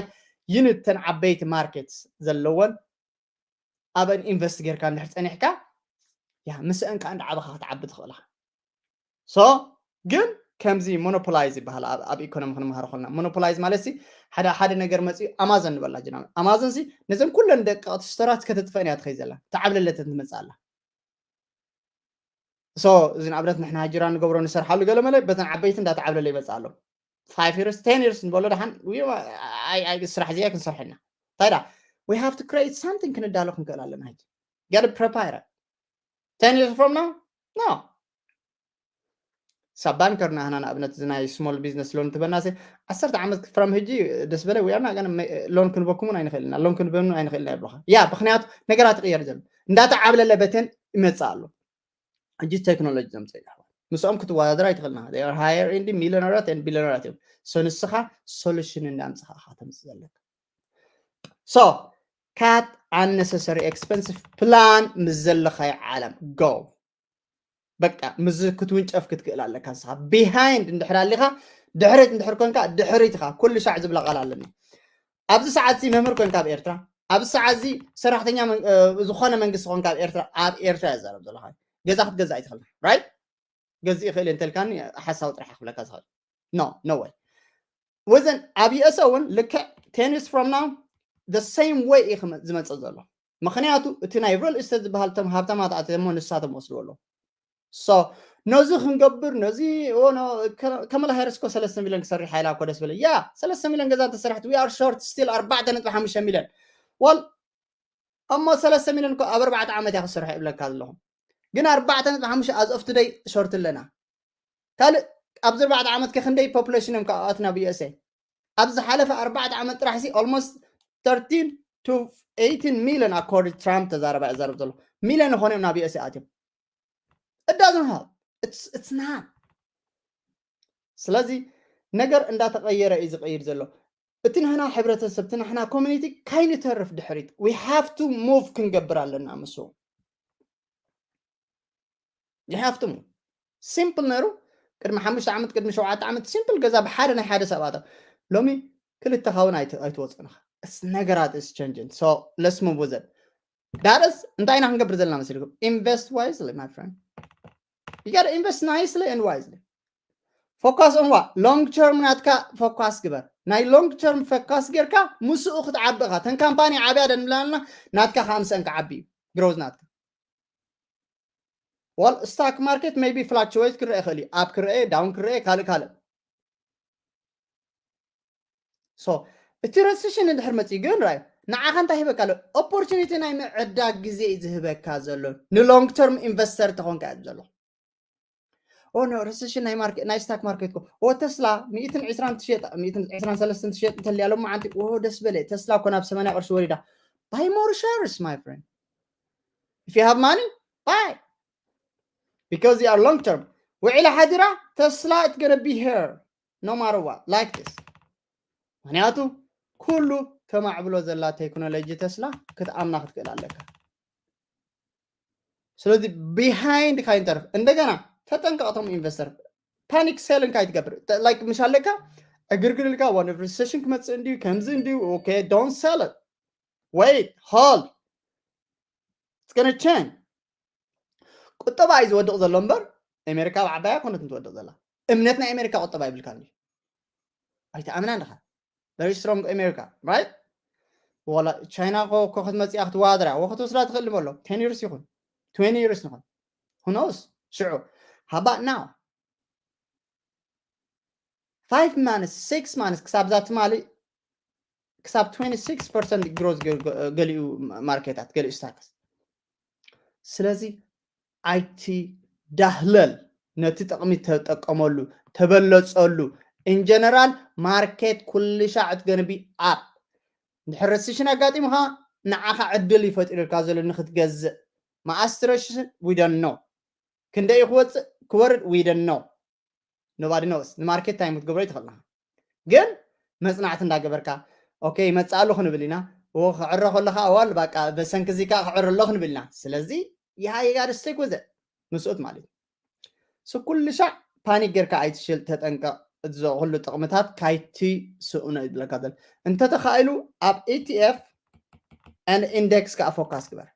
you need እተን ዓበይቲ ማርኬትስ ዘለወን ኣብአን ኢንቨስት ጌርካ እንድሕር ፀኒሕካ ያ ምስአን ከዓ እንዳዓበኻ ክትዓቢ ትኽእልኻ So ግን ከምዚ ሞኖፖላይዝ ይበሃል ኣብ ኢኮኖሚ ክንመሃር ከልና። ሞኖፖላይዝ ማለት ሲ ሓደ ሓደ ነገር መፅኡ ኣማዞን ንበላ ጅና ኣማዞን ሲ ነዘን ኩለን ደቀቕቲ ስቶራት ከተጥፈአን እያ ትኸይ ዘላ፣ ተዓብለለተን ትመፅእ ኣላ። So እዚ ንኣብነት ንሕና ጅራ ንገብሮ ንሰርሓሉ ገለ መለ በተን ዓበይቲ እንዳተዓብለለ ይመፅእ ኣሎ። Five years ten years ንበሎ ደሓን ስራሕ እዚኣ ክንሰርሐና እንታይ ዳ we have to create something ክንዳሎ ክንክእል ኣለና ሕጂ get prepared ten years from now no ሳብ ባንከርና ህና ንኣብነት እዚ ናይ small business loan ትበና ሲ ዓሰርተ ዓመት from ሕጂ ደስ በለ we are not gonna loan ክንበኩም እውን ኣይንኽእልና loan ክንበኑ ኣይንኽእልና ይብሉኻ ያ ምክንያቱ ነገራት ይቕየር ዘሎ እንዳተዓብለለ በተን ይመፅእ ኣሎ ሕጂ ቴክኖሎጂ ዘምፅእ ይሕዋት ምስኦም ክትወዳደር ኣይትኽእልና higher end ሚሊዮነራት ቢሊዮነራት እዮም so ንስኻ solution እንዳምፅኻ ኢኻ ተምፅእ ዘለካ so cut unnecessary expensive plan ምስ ዘለኻዮ ዓለም go በቃ ምዝ ክትውንጨፍ ክትክእል ኣለካ ንስኻ behind እንድሕር ኣሊኻ ድሕሪት እንድሕር ኮንካ ድሕሪት ኢኻ ኩሉ ሻዕ ዝብላ ቃል ኣለኒ ኣብዚ ሰዓት እዚ መምህር ኮንካ ኣብ ኤርትራ ኣብዚ ሰዓት እዚ ሰራሕተኛ ዝኾነ መንግስቲ ኮንካ ኣብ ኤርትራ ኣብ ኤርትራ እያ ዘረብ ዘለኻ ገዛ ክትገዛ ኣይትኽእልና right ገዚ ይኽእል እንተልካኒ ሓሳዊ ጥራሕ ክብለካ ዝኽእል no no way ወዘን ኣብ ዩኤስኦ እውን ልክዕ ten years from now the same way እዩ ዝመፅእ ዘሎ ምክንያቱ እቲ ናይ real estate ዝበሃል ቶም ሃብታማት ኣትሞ ንሳቶም ወስድዎ ኣለዉ so ነዚ ክንገብር ነዚ ከመላ ሃይረስ ኮ ሰለስተ ሚሊዮን ክሰርሕ ሓይላ ኮ ደስ በለ ያ ሰለስተ ሚሊዮን ገዛ እንተሰርሕት we are short still ኣርባዕተ ነጥቢ ሓሙሽተ ሚሊዮን well እሞ ሰለስተ ሚሊዮን እኮ ኣብ ኣርባዕተ ዓመት እያ ክሰርሖ ይብለካ ዘለኹ ግን ኣርባዕተ ነጥቢ ሓሙሽተ as of today short ኣለና ካልእ ኣብዚ ኣርባዕተ ዓመት ከ ክንደይ population እዮም ካብኣትና ብዩኤስኤ ኣብ ዝሓለፈ ኣርባዕተ ዓመት ጥራሕ ሲ almost thirteen to eighteen million according Trump ተዛረባ ይዛረብ ዘሎ ሚሊዮን ይኾኑ እዮም ናብ ዩኤስኤ ኣትዮም it doesn't help it's it's not ስለዚ ነገር እንዳተቐየረ እዩ ዝቐይር ዘሎ እቲ ንሕና ሕብረተሰብ እቲ ንሕና community ካይንተርፍ ድሕሪት we have to move ክንገብር ኣለና ምስ you have to move simple ነሩ ቅድሚ ሓሙሽተ ዓመት ቅድሚ ሸውዓተ ዓመት simple ገዛ ብሓደ ናይ ሓደ ሰባት ሎሚ ክልተኻውን ኣይትወፅንኻ ነገራት is changing so let's move with it that is እንታይ ኢና ክንገብር ዘለና መሲልኩም invest wisely my friend you gotta invest nicely and wisely focus on what long term ናትካ focus ግበር ናይ long term focus ጌርካ ምስኡ ክትዓቢ ኢኻ ተን ካምፓኒ ዓብያ ደንብላና ናትካ ከዓ ምስአን ክዓቢ እዩ growth ናትካ well stock market maybe fluctuate ክረአ ይኽእል እዩ up ክረአ down ክረአ ካልእ ካልእ so እቲ recession እንድሕር መፅኡ ግን ራይ ንዓኻ እንታይ ሂበካ ኣሎ opportunity ናይ ምዕዳግ ግዜ እዩ ዝህበካ ዘሎ ን long term investor ተኾንካ እዩ ዘሎ ኦ no recession ናይ ማርኬት ናይ stock market ኮ ኦ ተስላ ሚእትን ዕስራን ትሸጥ ሚእትን ዕስራን ሰለስተን ትሸጥ እንተልያ ሎም መዓንቲ ኦ ደስ በለ ተስላ ኮ ናብ ሰማንያ ቅርሺ ወሪዳ buy more shares my friend if you have money buy because they are long term ውዒላ ሓዲራ ተስላ it's gonna be here no matter what like this ምክንያቱ ኩሉ ተማዕብሎ ዘላ ቴክኖሎጂ ተስላ ክትኣምና ክትክእል ኣለካ ስለዚ behind ካይንተርፍ እንደገና ተጠንቀቕቶም investor panic selling ካይትገብር like ምሽ ኣለካ ዕግርግር ኢልካ one recession ክመፅእ እንድዩ ከምዚ እንድዩ okay don't sell it wait hold it's gonna change ቁጠባ እዩ ዝወድቕ ዘሎ እምበር ኣሜሪካ ኣብ ዓባያ ኮነት እንትወድቕ ዘላ እምነት ናይ ኣሜሪካ ቁጠባ ይብልካ እንዲ ኣይተኣምና እንድኻ very strong America right ዋላ ቻይና ኮ ክትመፅያ ክትወዳደራ ወ ክትወስዳ ትኽእል በሎ ten years ይኹን twenty years ንኹን who knows ሽዑ how about now five months six months ክሳብ እዛ ትማሊ ክሳብ twenty six percent growth ገሊኡ ማርኬታት ገሊኡ stocks ስለዚ ኣይትዳህለል ነቲ ጥቕሚ ተጠቀመሉ ተበለፀሉ in general market ኩሉ ሻዕ it's gonna be up እንድሕር recession ኣጋጢሙኻ ንዓኻ ዕድል ይፈጢሩልካ ዘሎ ንክትገዝእ መኣስ recession we don't know ክንደይ ክወፅእ ክወርድ we don't know nobody knows ንማርኬት ታይም ክትገብሮ ይትኽእል ግን መፅናዕቲ እንዳገበርካ okay ይመፅእ ኣሎ ክንብል ኢና ክዕረ ከለካ ዋል በቃ በሰንኪ እዚ ከዓ ክዕረ ኣሎ ክንብል ኢና ስለዚ you gotta stick with it ምስኡት ማለት እዩ ኩሉ ሻዕ panic ጌርካ ኣይትሽል ተጠንቀቕ እዚ ኩሉ ጥቕምታት ካይቲ ስኡነ ይብለካ ዘሎ እንተተኻኢሉ ኣብ ኢቲኤፍ and index ከዓ focus ግበር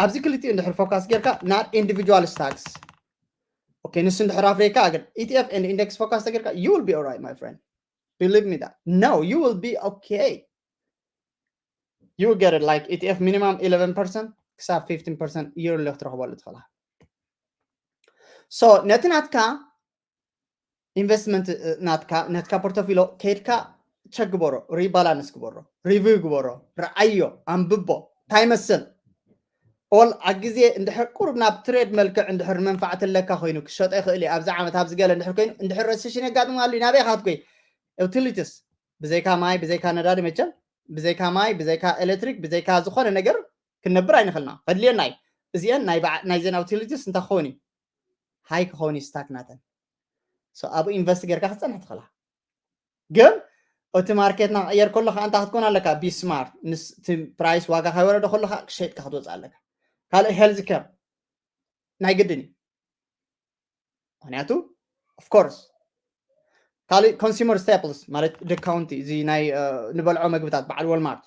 ኣብዚ ክልቲኡ እንድሕር focus ጌርካ ናብ individual stocks okay ንሱ እንድሕር ኣፍሪካ ግን E T F and index focus ተገርካ you will be alright my friend, believe me that no you will be okay, you will get it like E T F minimum eleven percent ክሳብ fifteen percent yearly ክትረኽበሉ ትኽእላ። So ነቲ ናትካ investment ናትካ ነትካ portfolio ከይድካ check ግበሮ፣ rebalance ግበሮ፣ review ግበሮ፣ ረኣዮ፣ ኣንብቦ፣ እንታይ ይመስል all ኣብ ግዜ እንድሕር ቁሩብ ናብ trade መልክዕ እንድሕር መንፋዕቲ ኣለካ ኮይኑ ክሸጦ ይኽእል እዩ ኣብዚ ዓመት ኣብዚ ገለ እንድሕር ኮይኑ እንድሕር recession የጋጥም ኣሎ ናበይ ካትኮይ utilities ብዘይካ ማይ ብዘይካ ነዳዲ መቸም ብዘይካ ማይ ብዘይካ electric ብዘይካ ዝኾነ ነገር ክንነብር ኣይንኽእልና ከድልየና እዩ። እዚአን ናይ ናይዘን utilities እንታይ ክኸውን እዩ high ክኸውን እዩ stock ናተን። So ኣብኡ invest ጌርካ ክትፀንሕ ትኽእላ። ግን እቲ ማርኬት ናቅየር ከሎ ከዓ እንታይ ክትኮን ኣለካ be smart፣ እቲ price ዋጋ ከይወረደ ከሎ ከዓ ክሸጥካ ክትወፅእ ኣለካ። ካልእ health care ናይ ግድን እዩ። ምክንያቱ of course ካልእ consumer staples ማለት discount እዚ ናይ ንበልዖ መግብታት በዓል Walmart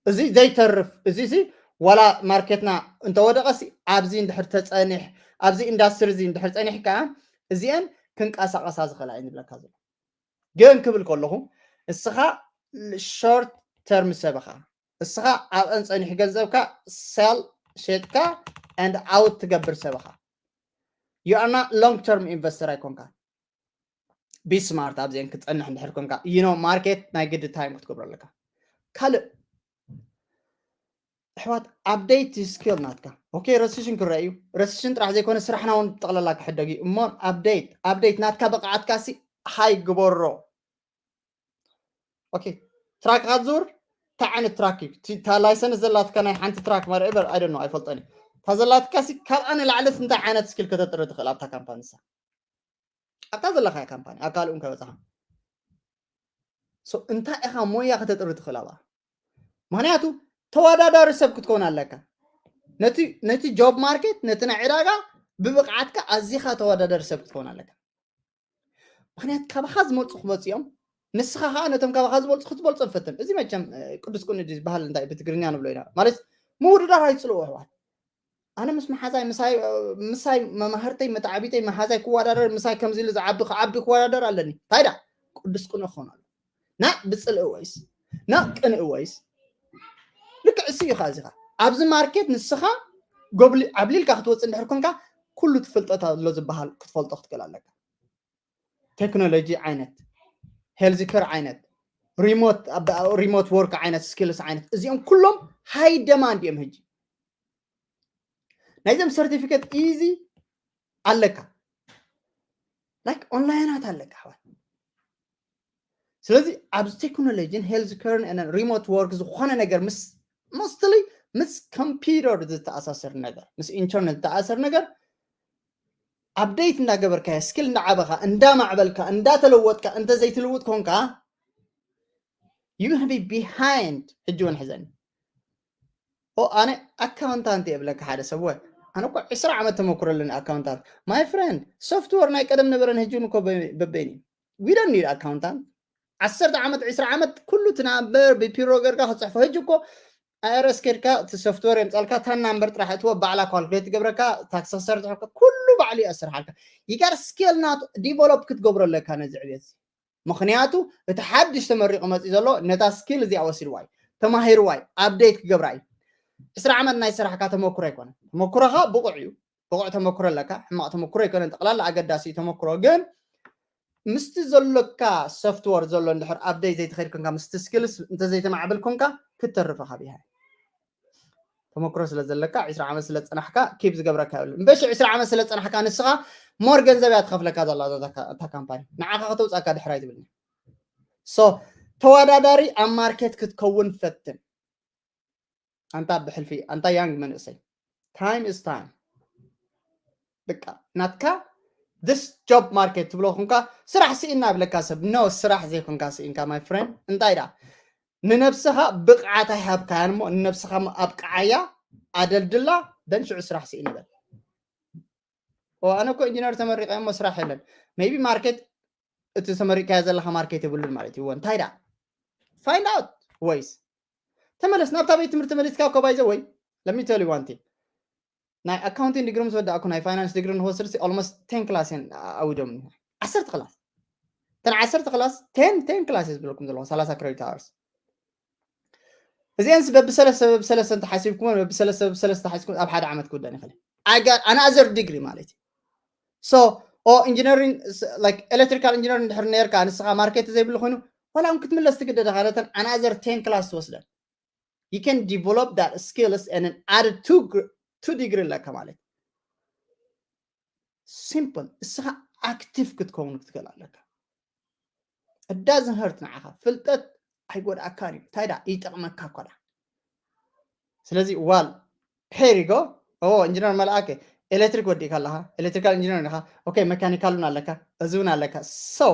እዚ ዘይተርፍ እዚ ሲ ዋላ ማርኬትና እንተወደቀሲ ኣብዚ እንድሕር ተፀኒሕ ኣብዚ ኢንዳስትሪ እዚ እንድሕር ፀኒሕ ከዓ እዚአን ክንቀሳቀሳ ዝኽእላ እዩ ንብለካ ዘሎ። ግን ክብል ከለኹ እስኻ short term ሰብኻ እስኻ ኣብአን ፀኒሕ ገንዘብካ sell ሸጥካ and out ትገብር ሰብኻ you are not long term investor ኣይኮንካ። Be smart ኣብዚአን ክትፀንሕ እንድሕር ኮንካ you know market ናይ ግዲ time ክትገብሮ ኣለካ። ካልእ ኣሕዋት update skill ናትካ okay recession ክረአ እዩ። Recession ጥራሕ ዘይኮነ ስራሕና እውን ጠቕለላ ክሕደግ እዩ እሞ update update ናትካ ብቕዓትካ ሲ high ግበሮ። Okay track ካ ትዝውር እንታይ ዓይነት track እዩ እታ license ዘላትካ ናይ ሓንቲ track whatever I don't know ኣይፈልጦን እዩ እታ ዘላትካ ሲ ካብኣ ንላዕሊ እንታይ ዓይነት skill ከተጥሪ ትኽእል ኣብታ ካምፓኒ ሳ ኣብታ ዘለኻያ ካምፓኒ ኣብ ካልእ እውን ከበፅኻ እንታይ ኢኻ ሞያ ከተጥሪ ትኽእል ኣብኣ። ምክንያቱ ተወዳዳሪ ሰብ ክትከውን ኣለካ። ነቲ job market ነቲ ናይ ዕዳጋ ብብቕዓትካ ኣዚኻ ተወዳዳሪ ሰብ ክትከውን ኣለካ። ምክንያቱ ካባኻ ዝመፁ ክመፅኦም ንስኻ ከዓ ነቶም ካባኻ ዝበልፁ ክትበልፆም ፈትን። እዚ መቸም ቅዱስ ቁን ዝበሃል እንታይ ብትግርኛ ንብሎ ኢና ማለት ምውድዳር ኣይፅልዎ ኣሕዋት። ኣነ ምስ መሓዛይ ምሳይ መማህርተይ መታዕቢተይ መሓዛይ ክወዳደር ምሳይ ከምዚ ኢሉ ዝዓቢ ክዓቢ ክወዳደር ኣለኒ እንታይ ዳ ቅዱስ ቅኑዕ ክኾን ኣሎ ና ብፅልኢ ወይስ ና ቅንኢ ወይስ ልክዕ እሱ እዩ ካ እዚኻ ኣብዚ ማርኬት ንስኻ ጎብሊ ዓብሊልካ ክትወፅእ እንድሕር ኮንካ ኩሉ ትፍልጠት ኣሎ ዝበሃል ክትፈልጦ ክትክእል ኣለካ። ቴክኖሎጂ ዓይነት health care ዓይነት remote work ዓይነት skills ዓይነት እዚኦም ኩሎም high demand እዮም ሕጂ ናይዞም certificate easy ኣለካ like online ኣት ኣለካ ኣሕዋት። ስለዚ ኣብዚ ቴክኖሎጂን health care ን remote work ዝኾነ ነገር ምስ mostly ምስ computer ዝተኣሳሰር ነገር ምስ internet ዝተኣሳሰር ነገር update እንዳገበርካዮ skill እንዳዓበኻ እንዳማዕበልካ እንዳተለወጥካ እንተዘይትልውጥ ኮንካ you gonna be behind። ሕጂ እውን ሕዘኒ ኦ ኣነ accountant እየ ብለካ ሓደ ሰብ ወ ኣነ እኮ ዕስራ ዓመት ተመክሮ ኣለኒ accountant my friend software ናይ ቀደም ነበረን ሕጂ እውን እኮ በበይን እዩ we don't need accountant ዓሰርተ ዓመት ዕስራ ዓመት ኩሉ እቲ number ብፒሮ ገርካ ክፅሕፎ ሕጂ እኮ IRS ከድካ እቲ software የምፃልካ እታ number ጥራሕ እትወ ባዕላ calculate ትገብረካ tax ክሰርትሐካ ኩሉ ባዕሉ እዩ ኣሰርሓልካ you gotta skill ናቱ develop ክትገብሮ ኣለካ ነዚ ዕብየት ምኽንያቱ እቲ ሓድሽ ተመሪቑ መፂ ዘሎ ነታ skill እዚኣ ወሲድዋ እዩ ተማሂርዋ እዩ update ክገብራ እዩ። ዕስራ ዓመት ናይ ስራሕካ ተመክሮ ኣይኮነ ተመክሮኻ ብቑዕ እዩ ብቑዕ ተመክሮ ኣለካ ሕማቕ ተመክሮ ኣይኮነን ጠቕላላ ኣገዳሲ እዩ ተመክሮ ግን ምስቲ ዘሎካ software ዘሎ እንድሕር update ዘይተኸይድ ኮንካ ምስቲ skills እንተዘይተማዕብል ኮንካ ክትተርፍ ኢኻ behind። ተመክሮ ስለ ዘለካ ዕስራ ዓመት ስለ ዝፀናሕካ keep ዝገብረካ የብሉ እምበሽ ዕስራ ዓመት ስለ ዝፀናሕካ ንስኻ more ገንዘብ እያ ትኸፍለካ ዘላ እታ ካምፓኒ ንዓኻ ከተውፃካ ድሕራይ ትብልኒ so ተወዳዳሪ ኣብ ማርኬት ክትከውን ፈትን ኣንታ ብሕልፊ ኣንታ young መንእሰይ time is time በቃ ናትካ this job market ትብሎ ኩንካ ስራሕ ስኢና ብለካ ሰብ no ስራሕ ዘይኮንካ ስኢንካ my friend እንታይ ዳ ንነብስኻ ብቕዓት ኣይሃብካያን እሞ ንነብስኻ ኣብቅዓያ ኣደልድላ then ሽዑ ስራሕ ስኢን በል ኣነ እኮ ኢንጂነር ተመሪቀ እሞ ስራሕ የለን maybe market እቲ ተመሪቅካዮ ዘለካ market የብሉን ማለት እዩ እንታይ ዳ find out ወይስ ተመለስ ናብታ ቤት ትምህርቲ ተመሊስካ እኮ by the way let me tell you one thing ናይ accounting degree ምስ ወዳእኩ ናይ finance degree ንክወስድ ሲ almost ten class እየን ኣውዶም። ዓሰርተ class፣ እተን ዓሰርተ class ten ten class እየ ዝብለኩም ዘለኹ ሰላሳ credit hours። እዚአንስ በብሰለስተ በብሰለስተ እንተሓሲብኩሞ በብሰለስተ በብሰለስተ ሓሲብኩም ኣብ ሓደ ዓመት ክውዳእ ይኽእል። I got another degree ማለት እዩ። So ኦ ኢንጂነሪንግ like electrical engineering እንድሕር ነርካ ንስኻ ማርኬት ዘይብሉ ኮይኑ ዋላ እውን ክትምለስ ትግደድ ኢኻ። ነተን another ten class ትወስደን። You can develop that skills and then add two gr- two degree ኣለካ ማለት simple። እስኻ active ክትከውን ክትክእል ኣለካ። እዳ ዝምህርት ንዓኻ ፍልጠት ኣይጎድኣካን እዩ። እንታይ ዳ ይጠቕመካ እኮ ዳ። ስለዚ ዋል here you go። ኦ ኢንጂነር መልኣከ ኤሌክትሪክ ወዲእካ ኣለኻ፣ ኤሌክትሪካል ኢንጂነር ኢኻ። ኦኬ፣ መካኒካል እውን ኣለካ፣ እዚ እውን ኣለካ። So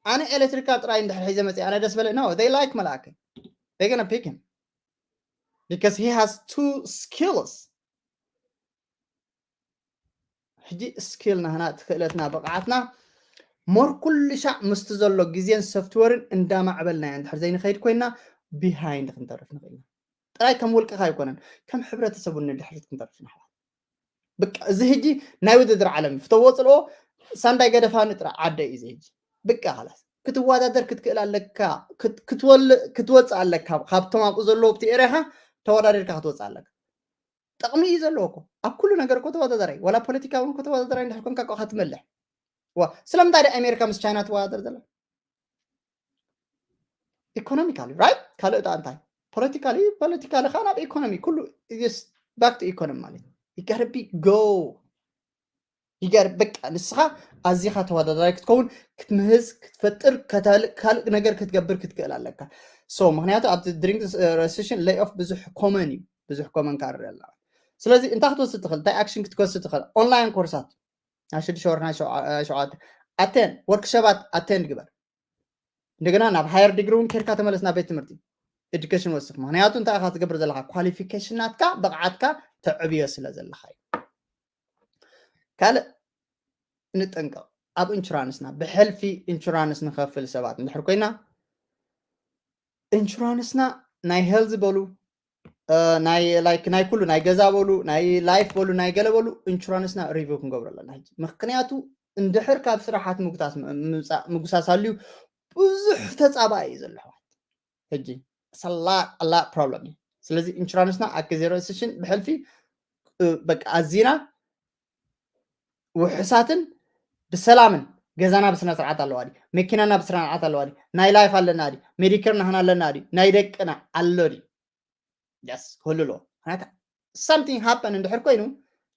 ኣነ ኤሌክትሪካል ጥራይ እንድሕር ሒዘ መፅእ ኣነ ደስ በለ። No, they like መልኣከ። They gonna pick him because he has two skills። ሕጂ ስኪል ናህና፣ እቲ ክእለትና፣ ብቕዓትና ሞር ኩሉ ሻዕ ምስቲ ዘሎ ግዜን ሶፍትወርን እንዳማዕበልናዮ እንድሕር ዘይንኸይድ ኮይና ቢሃይንድ ክንተርፍ ንኽእል ኢና። ጥራይ ከም ውልቅኻ ኣይኮነን፣ ከም ሕብረተሰብ እውን ንድሕሪት ክንተርፍ ኢና። ብቃ እዚ ሕጂ ናይ ውድድር ዓለም እዩ። ፍተዎ ጽልኦ ሳንዳይ ገደፋኒ ጥራይ ዓደ እዩ እዚ ሕጂ። ብቃ ኻላስ ክትወዳደር ክትክእል ኣለካ፣ ክት- ክትወል- ክትወፅእ ኣለካ። ካብቶም ኣብኡ ዘለዉ ኣብቲ ኤርያኻ ተወዳዲርካ ክትወፅእ ኣለካ። ጥቕሚ እዩ ዘለዎ እኮ። ኣብ ኩሉ ነገር እኮ ተወዳዳራይ፣ ዋላ ፖለቲካ እውን እኮ ተወዳዳራይ እንድሕር ኮንካ እኮ ኢኻ ትመልሕ። ዋ ስለምንታይ ድኣ ኣሜሪካ ምስ ቻይና ትወዳደር ዘላ? ኢኮኖሚካሊ ራይት። ካልእ ደኣ እንታይ? ፖለቲካሊ፣ ፖለቲካሊ ከዓ ናብ ኢኮኖሚ ኩሉ ባክ ቱ ኢኮኖሚ ማለት እዩ። You gotta be go you gotta በቃ ንስኻ ኣዚኻ ተወዳዳራይ ክትከውን፣ ክትምህዝ፣ ክትፈጥር፣ ከተልእ ካልእ ነገር ክትገብር ክትክእል ኣለካ። So ምክንያቱ ኣብቲ ድሪንግ ረሴሽን ሌይ ኦፍ ብዙሕ ኮመን እዩ፣ ብዙሕ ኮመን ካርር ኣላ። ስለዚ እንታይ ክትወስድ ትኽእል? እንታይ ኣክሽን ክትወስድ ትኽእል? ኦንላይን ኮርሳት ናይ ሽዱሽተ ወርሒ ናይ ሸውዓ- ሸውዓተ ኣቴንድ፣ ወርክሸባት ኣቴንድ ግበር። እንደገና ናብ ሃየር ዲግሪ እውን ከድካ ተመለስ ናብ ቤት ትምህርቲ ኤዱኬሽን ወስኽ። ምክንያቱ እንታይ ኢኻ ትገብር ዘለካ? ኳሊፊኬሽን ናትካ ብቕዓትካ ተዕብዮ ስለ ዘለካ እዩ። ካልእ ንጠንቀቕ። ኣብ ኢንሹራንስና ብሕልፊ ኢንሹራንስ ንኸፍል ሰባት እንድሕር ኮይና ኢንሹራንስና ናይ ሄልዝ በሉ ናይ ላይክ ናይ ኩሉ ናይ ገዛ በሉ ናይ ላይፍ በሉ ናይ ገለ በሉ ኢንሹራንስና ሪቪው ክንገብሮ ኣለና ሕጂ። ምክንያቱ እንድሕር ካብ ስራሓት ምጉሳስ ኣልዩ ብዙሕ ተፃባኢ እዩ ዘሎ ኣሕዋት። ሕጂ ሰላ ኣላ ፕሮብለም እዩ። ስለዚ ኢንሹራንስና ኣብ ግዜ ረሴሽን ብሕልፊ በቃ ኣዚና ውሑሳትን ብሰላምን ገዛና ብስነ ስርዓት ኣለዋ ድዩ? መኪናና ብስነ ስርዓት ኣለዋ ድዩ? ናይ ላይፍ ኣለና ድዩ? ሜዲኬር ናህና ኣለና ድዩ? ናይ ደቅና ኣሎ ድዩ? የስ ክህሉ ኣለዎ። ምክንያቱ ሳምቲንግ ሃፐን እንድሕር ኮይኑ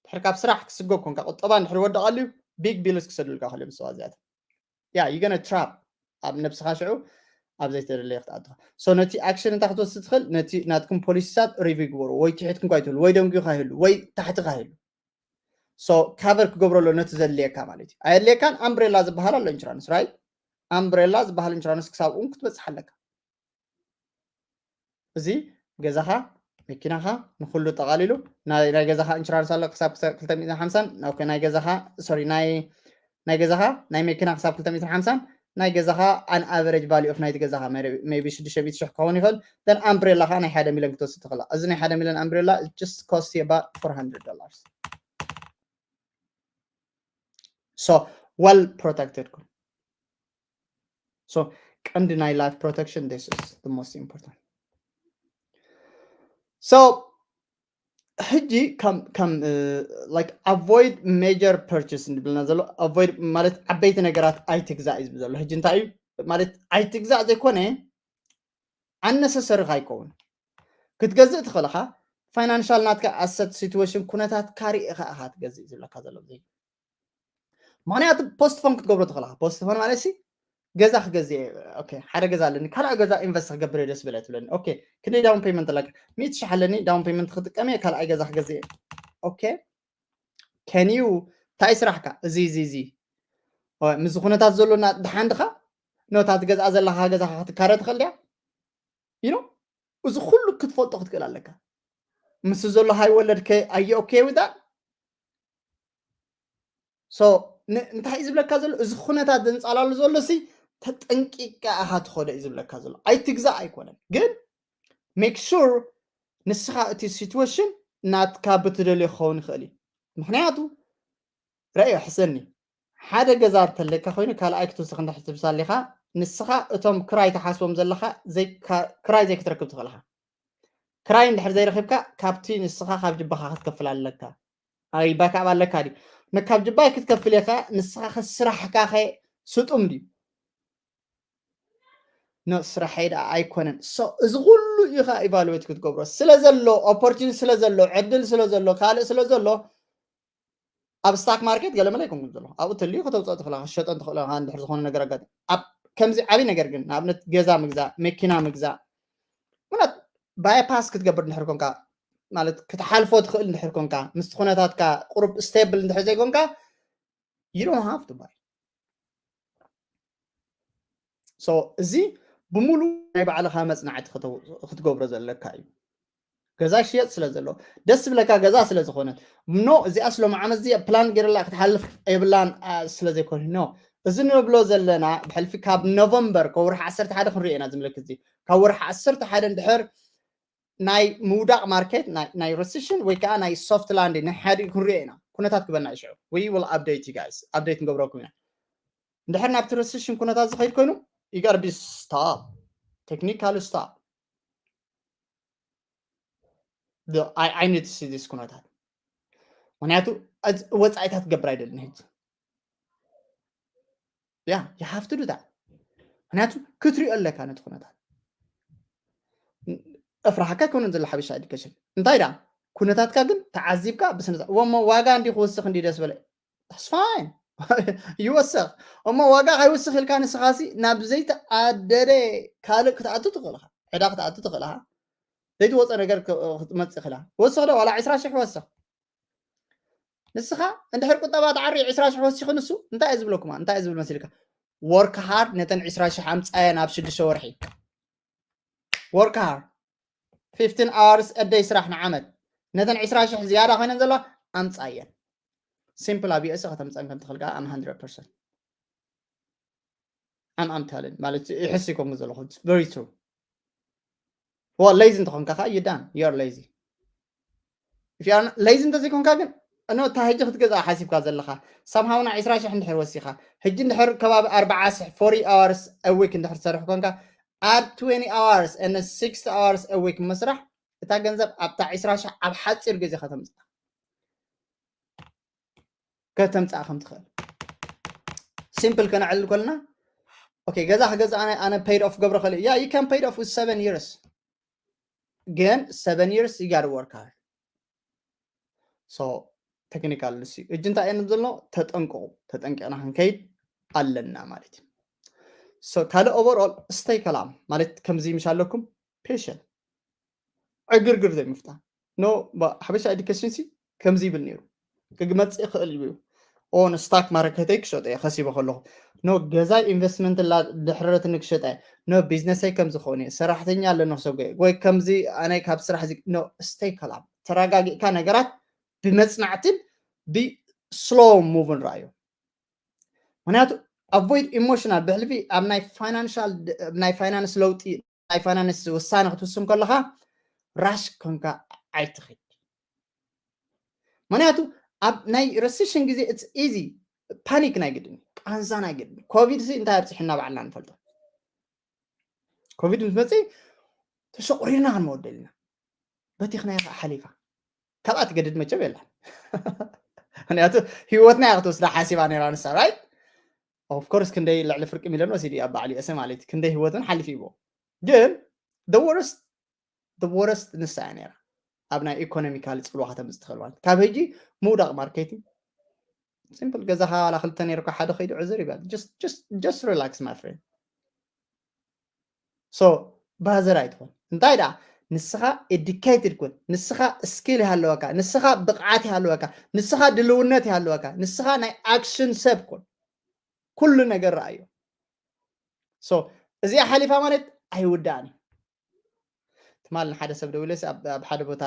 ድሕር ካብ ስራሕ ክስጎግ ኮንካ ቁጠባ እንድሕር ወደቕ ኣልዩ ቢግ ቢልስ ክሰዱልካ ክእሉ ምስ ሰባት እዚኣቶም ያ you gonna trap ኣብ ነብስኻ ሽዑ ኣብ ዘይተደለየ ክትኣትኻ። So ነቲ ኣክሽን እንታይ ክትወስድ ትኽእል? ነቲ ናትኩም ፖሊሲታት ሪቪው ግበሩ። ወይ ትሕትኩም ካ ይትህሉ ወይ ደንጉኻ ይህሉ ወይ ታሕትኻ ይህሉ። So ካቨር ክገብረሎ ነቲ ዘድልየካ ማለት እዩ። ኣየድልየካን ኣምብሬላ ዝበሃል ኣሎ ኢንሹራንስ ራይት። ኣምብሬላ ዝበሃል ኢንሹራንስ ክሳብ እውን ክትበፅሕ ኣለካ። እዚ ገዛኻ መኪናኻ ንኩሉ ጠቓሊሉ ናይ ናይ ገዛኻ ኢንሹራንስ ኣሎ ክሳብ ክልተ ሚእትን ሓምሳን ናይ ገዛኻ ሶሪ ናይ ናይ ገዛኻ ናይ መኪና ክሳብ ክልተ ሚእትን ሓምሳን ናይ ገዛኻ ኣን ኣቨሬጅ ቫልዩ ኦፍ ናይቲ ገዛኻ ሜቢ ሽዱሽተ ሚእቲ ሽሕ ክኸውን ይኽእል። ደን ኣምብሬላ ከዓ ናይ ሓደ ሚሊዮን ክትወስድ ትኽእላ። እዚ ናይ ሓደ ሚሊዮን ኣምብሬላ just cost about four hundred dollars። So well protected ኩን። So ቀንዲ ናይ life protection this is the most important። So ሕጂ ከም ከም like avoid major purchase እንድብልና ዘሎ avoid ማለት ዓበይቲ ነገራት ኣይትግዛእ እዩ ዝብል ዘሎ። ሕጂ እንታይ እዩ ማለት ኣይትግዛእ ዘይኮነ ኣነሰሰሪ ኣይከውን ክትገዝእ ትኽእል ኢኻ። ፋይናንሻል ናትካ ኣሰት ሲትዌሽን ኩነታት ካሪእኻ ኢኻ ትገዝእ ዝብለካ ዘሎ። ምክንያቱ ፖስትፎን ክትገብሮ ትኽእል ኢኻ። ፖስትፎን ማለት ሲ ገዛ ክገዝእ እየ፣ ኦኬ፣ ሓደ ገዛ ኣለኒ፣ ካልኣይ ገዛ ኢንቨስት ክገብር እየ ደስ በለ ትብለኒ። ኦኬ፣ ክንደይ ዳውን ፔመንት ኣለካ? ሚእቲ ሽሕ ኣለኒ፣ ዳውን ፔመንት ክጥቀም እየ፣ ካልኣይ ገዛ ክገዝእ እየ። ኦኬ፣ ከን ዩ እንታይ ስራሕካ? እዚ እዚ እዚ። ኦይ፣ ምስዚ ኩነታት ዘሎና ደሓን ድኻ? ኖታ ትገዝኣ ዘለኻ ገዛኻ ክትካረ ትኽእል ድያ? You know? እዚ ኩሉ ክትፈልጦ ክትክእል ኣለካ። ምስ ዘሎ ሃይ ወለድ ከ ኣየ ኦኬ with that? So እንታይ እዩ ዝብለካ ዘሎ? እዚ ኩነታት ዘንጻላሉ ዘሎ ሲ ተጠንቂቅካ ኢኻ ትኸዶ እዩ ዝብለካ ዘሎ። ኣይትግዛእ ኣይኮነን፣ ግን ሜክ ሹር ንስኻ እቲ ሲትዌሽን ናትካ ብትደልዮ ክኸውን ይኽእል እዩ። ምክንያቱ ረእዮ ሕሰኒ ሓደ ገዛ እንተለካ ኮይኑ ካልኣይ ክትውስኽ እንድሕር ትብሳ ኣለኻ ንስኻ እቶም ክራይ ትሓስቦም ዘለኻ ክራይ ዘይክትረክብ ትኽእልኻ። ክራይ እንድሕር ዘይረኺብካ ካብቲ ንስኻ ካብ ጅባኻ ክትከፍል ኣለካ። ኣይ ባካብ ኣለካ ድዩ? ካብ ጅባይ ክትከፍል ኢኻ ንስኻ ከስራሕካ ኸ ስጡም ድዩ? ኖ ስራሐይ ደኣ ኣይኮነን። So እዚ ኩሉ ኢኻ ኢቫሉዌት ክትገብሮ ስለ ዘሎ ኦፖርቹኒቲ ስለ ዘሎ ዕድል ስለ ዘሎ ካልእ ስለ ዘሎ ኣብ ስታክ ማርኬት ገለመለ ኣይኮንኩም ዘሎ ኣብኡ ተልዩ ከተውፅኦ ትኽእላ ክትሸጦ ትኽእላ እንድሕር ዝኾነ ነገር ኣጋጥ ኣብ ከምዚ ዓብይ ነገር ግን ንኣብነት ገዛ ምግዛእ መኪና ምግዛእ ምናት ባይፓስ ክትገብር እንድሕር ኮንካ ማለት ክትሓልፎ ትኽእል እንድሕር ኮንካ ምስቲ ኩነታትካ ቁሩብ ስቴብል እንድሕር ዘይኮንካ you don't have to buy so እዚ ብምሉ ናይ ባዕልኻ መፅናዕቲ ክትገብሮ ዘለካ እዩ ገዛ ሽየጥ ስለ ዘሎ ደስ ዝብለካ ገዛ ስለ ዝኾነት ኖ እዚኣ ስሎም ዓመት እዚኣ ፕላን ገይረላ ክትሓልፍ የብላን ስለ ዘይኮነ ኖ እዚ ንብሎ ዘለና ብሕልፊ ካብ ኖቨምበር ካብ ወርሒ ዓሰርተ ሓደ ክንሪኦ ኢና ዝምልክት እዚ ካብ ወርሒ ዓሰርተ ሓደ እንድሕር ናይ ምውዳቕ ማርኬት ናይ ረሲሽን ወይ ከዓ ናይ ሶፍት ላንድ ናይ ሓደ ክንሪኦ ኢና ኩነታት ክበና ይሽዑ we will update you guys update ንገብረኩም ኢና እንድሕር ናብቲ ረሲሽን ኩነታት ዝኸይድ ኮይኑ you gotta be stop technical stop I need to see this ኩነታት ምክንያቱ ወፃኢታት ገብር ኣይደልን ሕጂ yeah you have to do that ምክንያቱ ክትሪኦ ኣለካ ነቲ ኩነታት እፍራሓካ ኣይኮነን ዘሎ ሓበሻ ኤዱኬሽን እንታይ ዳ ኩነታትካ ግን ተዓዚብካ ብስነ እሞ ዋጋ እንዲ ክወስኽ እንዲ ደስ በለ that's fine ይወስኽ እሞ ዋጋ ከይወስኽ ኢልካ ንስኻሲ ናብ ዘይተኣደደ ካልእ ክትኣቱ ትኽእልኻ ዕዳ ክትኣቱ ትኽእልኻ ዘይትወፀ ነገር ክትመፅእ ክላ ወስኽ ዶ ዋላ ዕስራ ሽሕ ወስኽ ንስኻ እንድሕር ቁጠባ ተዓሪ ዕስራ ሽሕ ወሲኹ ንሱ እንታይ እዩ ዝብለኩማ እንታይ እዩ ዝብል መሲልካ work hard ነተን ዕስራ ሽሕ ኣምፃየን ኣብ ሽዱሽተ ወርሒ work hard fifteen hours a day ስራሕ ንዓመት ነተን ዕስራ ሽሕ ዝያዳ ኮይነን ዘለዋ ኣምፃየን ሲምፕል ኣብ ዩኤስ ከተምፀን ከም ትኽእል ከዓ ኣም hundred percent ኣም ኣም ታለን ማለት ይሕስ ይኮንኩ ዘለኹ very true well lazy እንተኾንካ ከዓ you done you're lazy if you are lazy እንተዘይኮንካ ግን እኖ እታ ሕጂ ክትገዝኣ ሓሲብካ ዘለኻ somehow ና ዕስራ ሽሕ እንድሕር ወሲኻ ሕጂ እንድሕር ከባቢ ኣርባዓ ሽሕ forty hours a week እንድሕር ትሰርሕ ኮንካ ኣብ twenty hours and sixty hours a week ምስራሕ እታ ገንዘብ ኣብታ ዕስራ ሽሕ ኣብ ሓፂር ግዜ ከተምፅኣ ከተምፅኣ ከም ትኽእል ሲምፕል ከነዕልል ከለና okay ገዛ ክገዛ ኣነ paid off ገብረ ከለ yeah you can paid off with seven years ግን seven years you gotta work hard so technical ንሱ እጅ እንታይ እየን ዘሎ ተጠንቀቁ ተጠንቀቅና ክንከይድ ኣለና ማለት እዩ so ካልእ overall stay calm ማለት ከምዚ ምሽ ኣለኩም patient ዕግርግር ዘይምፍጣር no ሓበሻ ኤዱኬሽን ሲ ከምዚ ይብል ነይሩ ክግመፅእ ይኽእል እዩ ኦን ስታክ ማርኬተይ ክሸጦ እየ ከሲበ ከለኹ ኖ ገዛይ ኢንቨስትመንት ላ ድሕረትኒ ክሸጠ እየ ኖ ቢዝነሰይ ከም ዝኾነ እየ ሰራሕተኛ ኣለኒ ክሰጎ ወይ ከምዚ ኣነ ካብ ስራሕ ኖ stay calm ተረጋጊእካ ነገራት ብመፅናዕትን ብስሎ ሙቭን ረኣዮ ምክንያቱ avoid emotional ብሕልፊ ኣብ ናይ ፋይናንሻል ናይ ፋይናንስ ለውጢ ናይ ፋይናንስ ውሳነ ክትውስን ከለካ ራሽ ኮንካ ኣይትኽድ ምክንያቱ ኣብ ናይ ረሲሽን ግዜ it's easy panic ናይ ግድን ቃንዛ ናይ ግድን ኮቪድ ሲ እንታይ ኣብፅሕና ባዕልና ንፈልጦ ኮቪድ ምስ መፅእ ተሸቑሪርና ክንመወደል ኢና በቲኽናዮ ከዓ ሓሊፋ ካብኣ ትገድድ መቸም የላን ምክንያቱ ህይወትና እያ ክትወስዳ ሓሲባ ነራ ንሳ right of course ክንደይ ልዕሊ ፍርቂ ሚሊዮን ወሲዱ ኣብ ባዕሉ የእሰ ማለት እዩ ክንደይ ህይወትን ሓሊፍ ይቦ ግን the worst the worst ንሳ እያ ነራ ኣብ ናይ ኢኮኖሚካል ፅልዋ ከተምፅ ትኽእል ማለት ካብ ህጂ ምውዳቕ ማርኬቲንግ ሲምፕል ገዛኻ ዋላ ክልተ ነይርካ ሓደ ከይዱ ዕዝር ይበል just relax my friend so ባዘር ኣይትኾን እንታይ ደኣ ንስኻ ኤዱኬትድ ኩን ንስኻ ስኪል ይሃለወካ ንስኻ ብቕዓት ይሃለወካ ንስኻ ድልውነት ይሃለወካ ንስኻ ናይ ኣክሽን ሰብ ኩን ኩሉ ነገር ረኣዮ so እዚኣ ሓሊፋ ማለት ኣይውዳእን እዩ ትማል ንሓደ ሰብ ደዊለስ ኣብ ሓደ ቦታ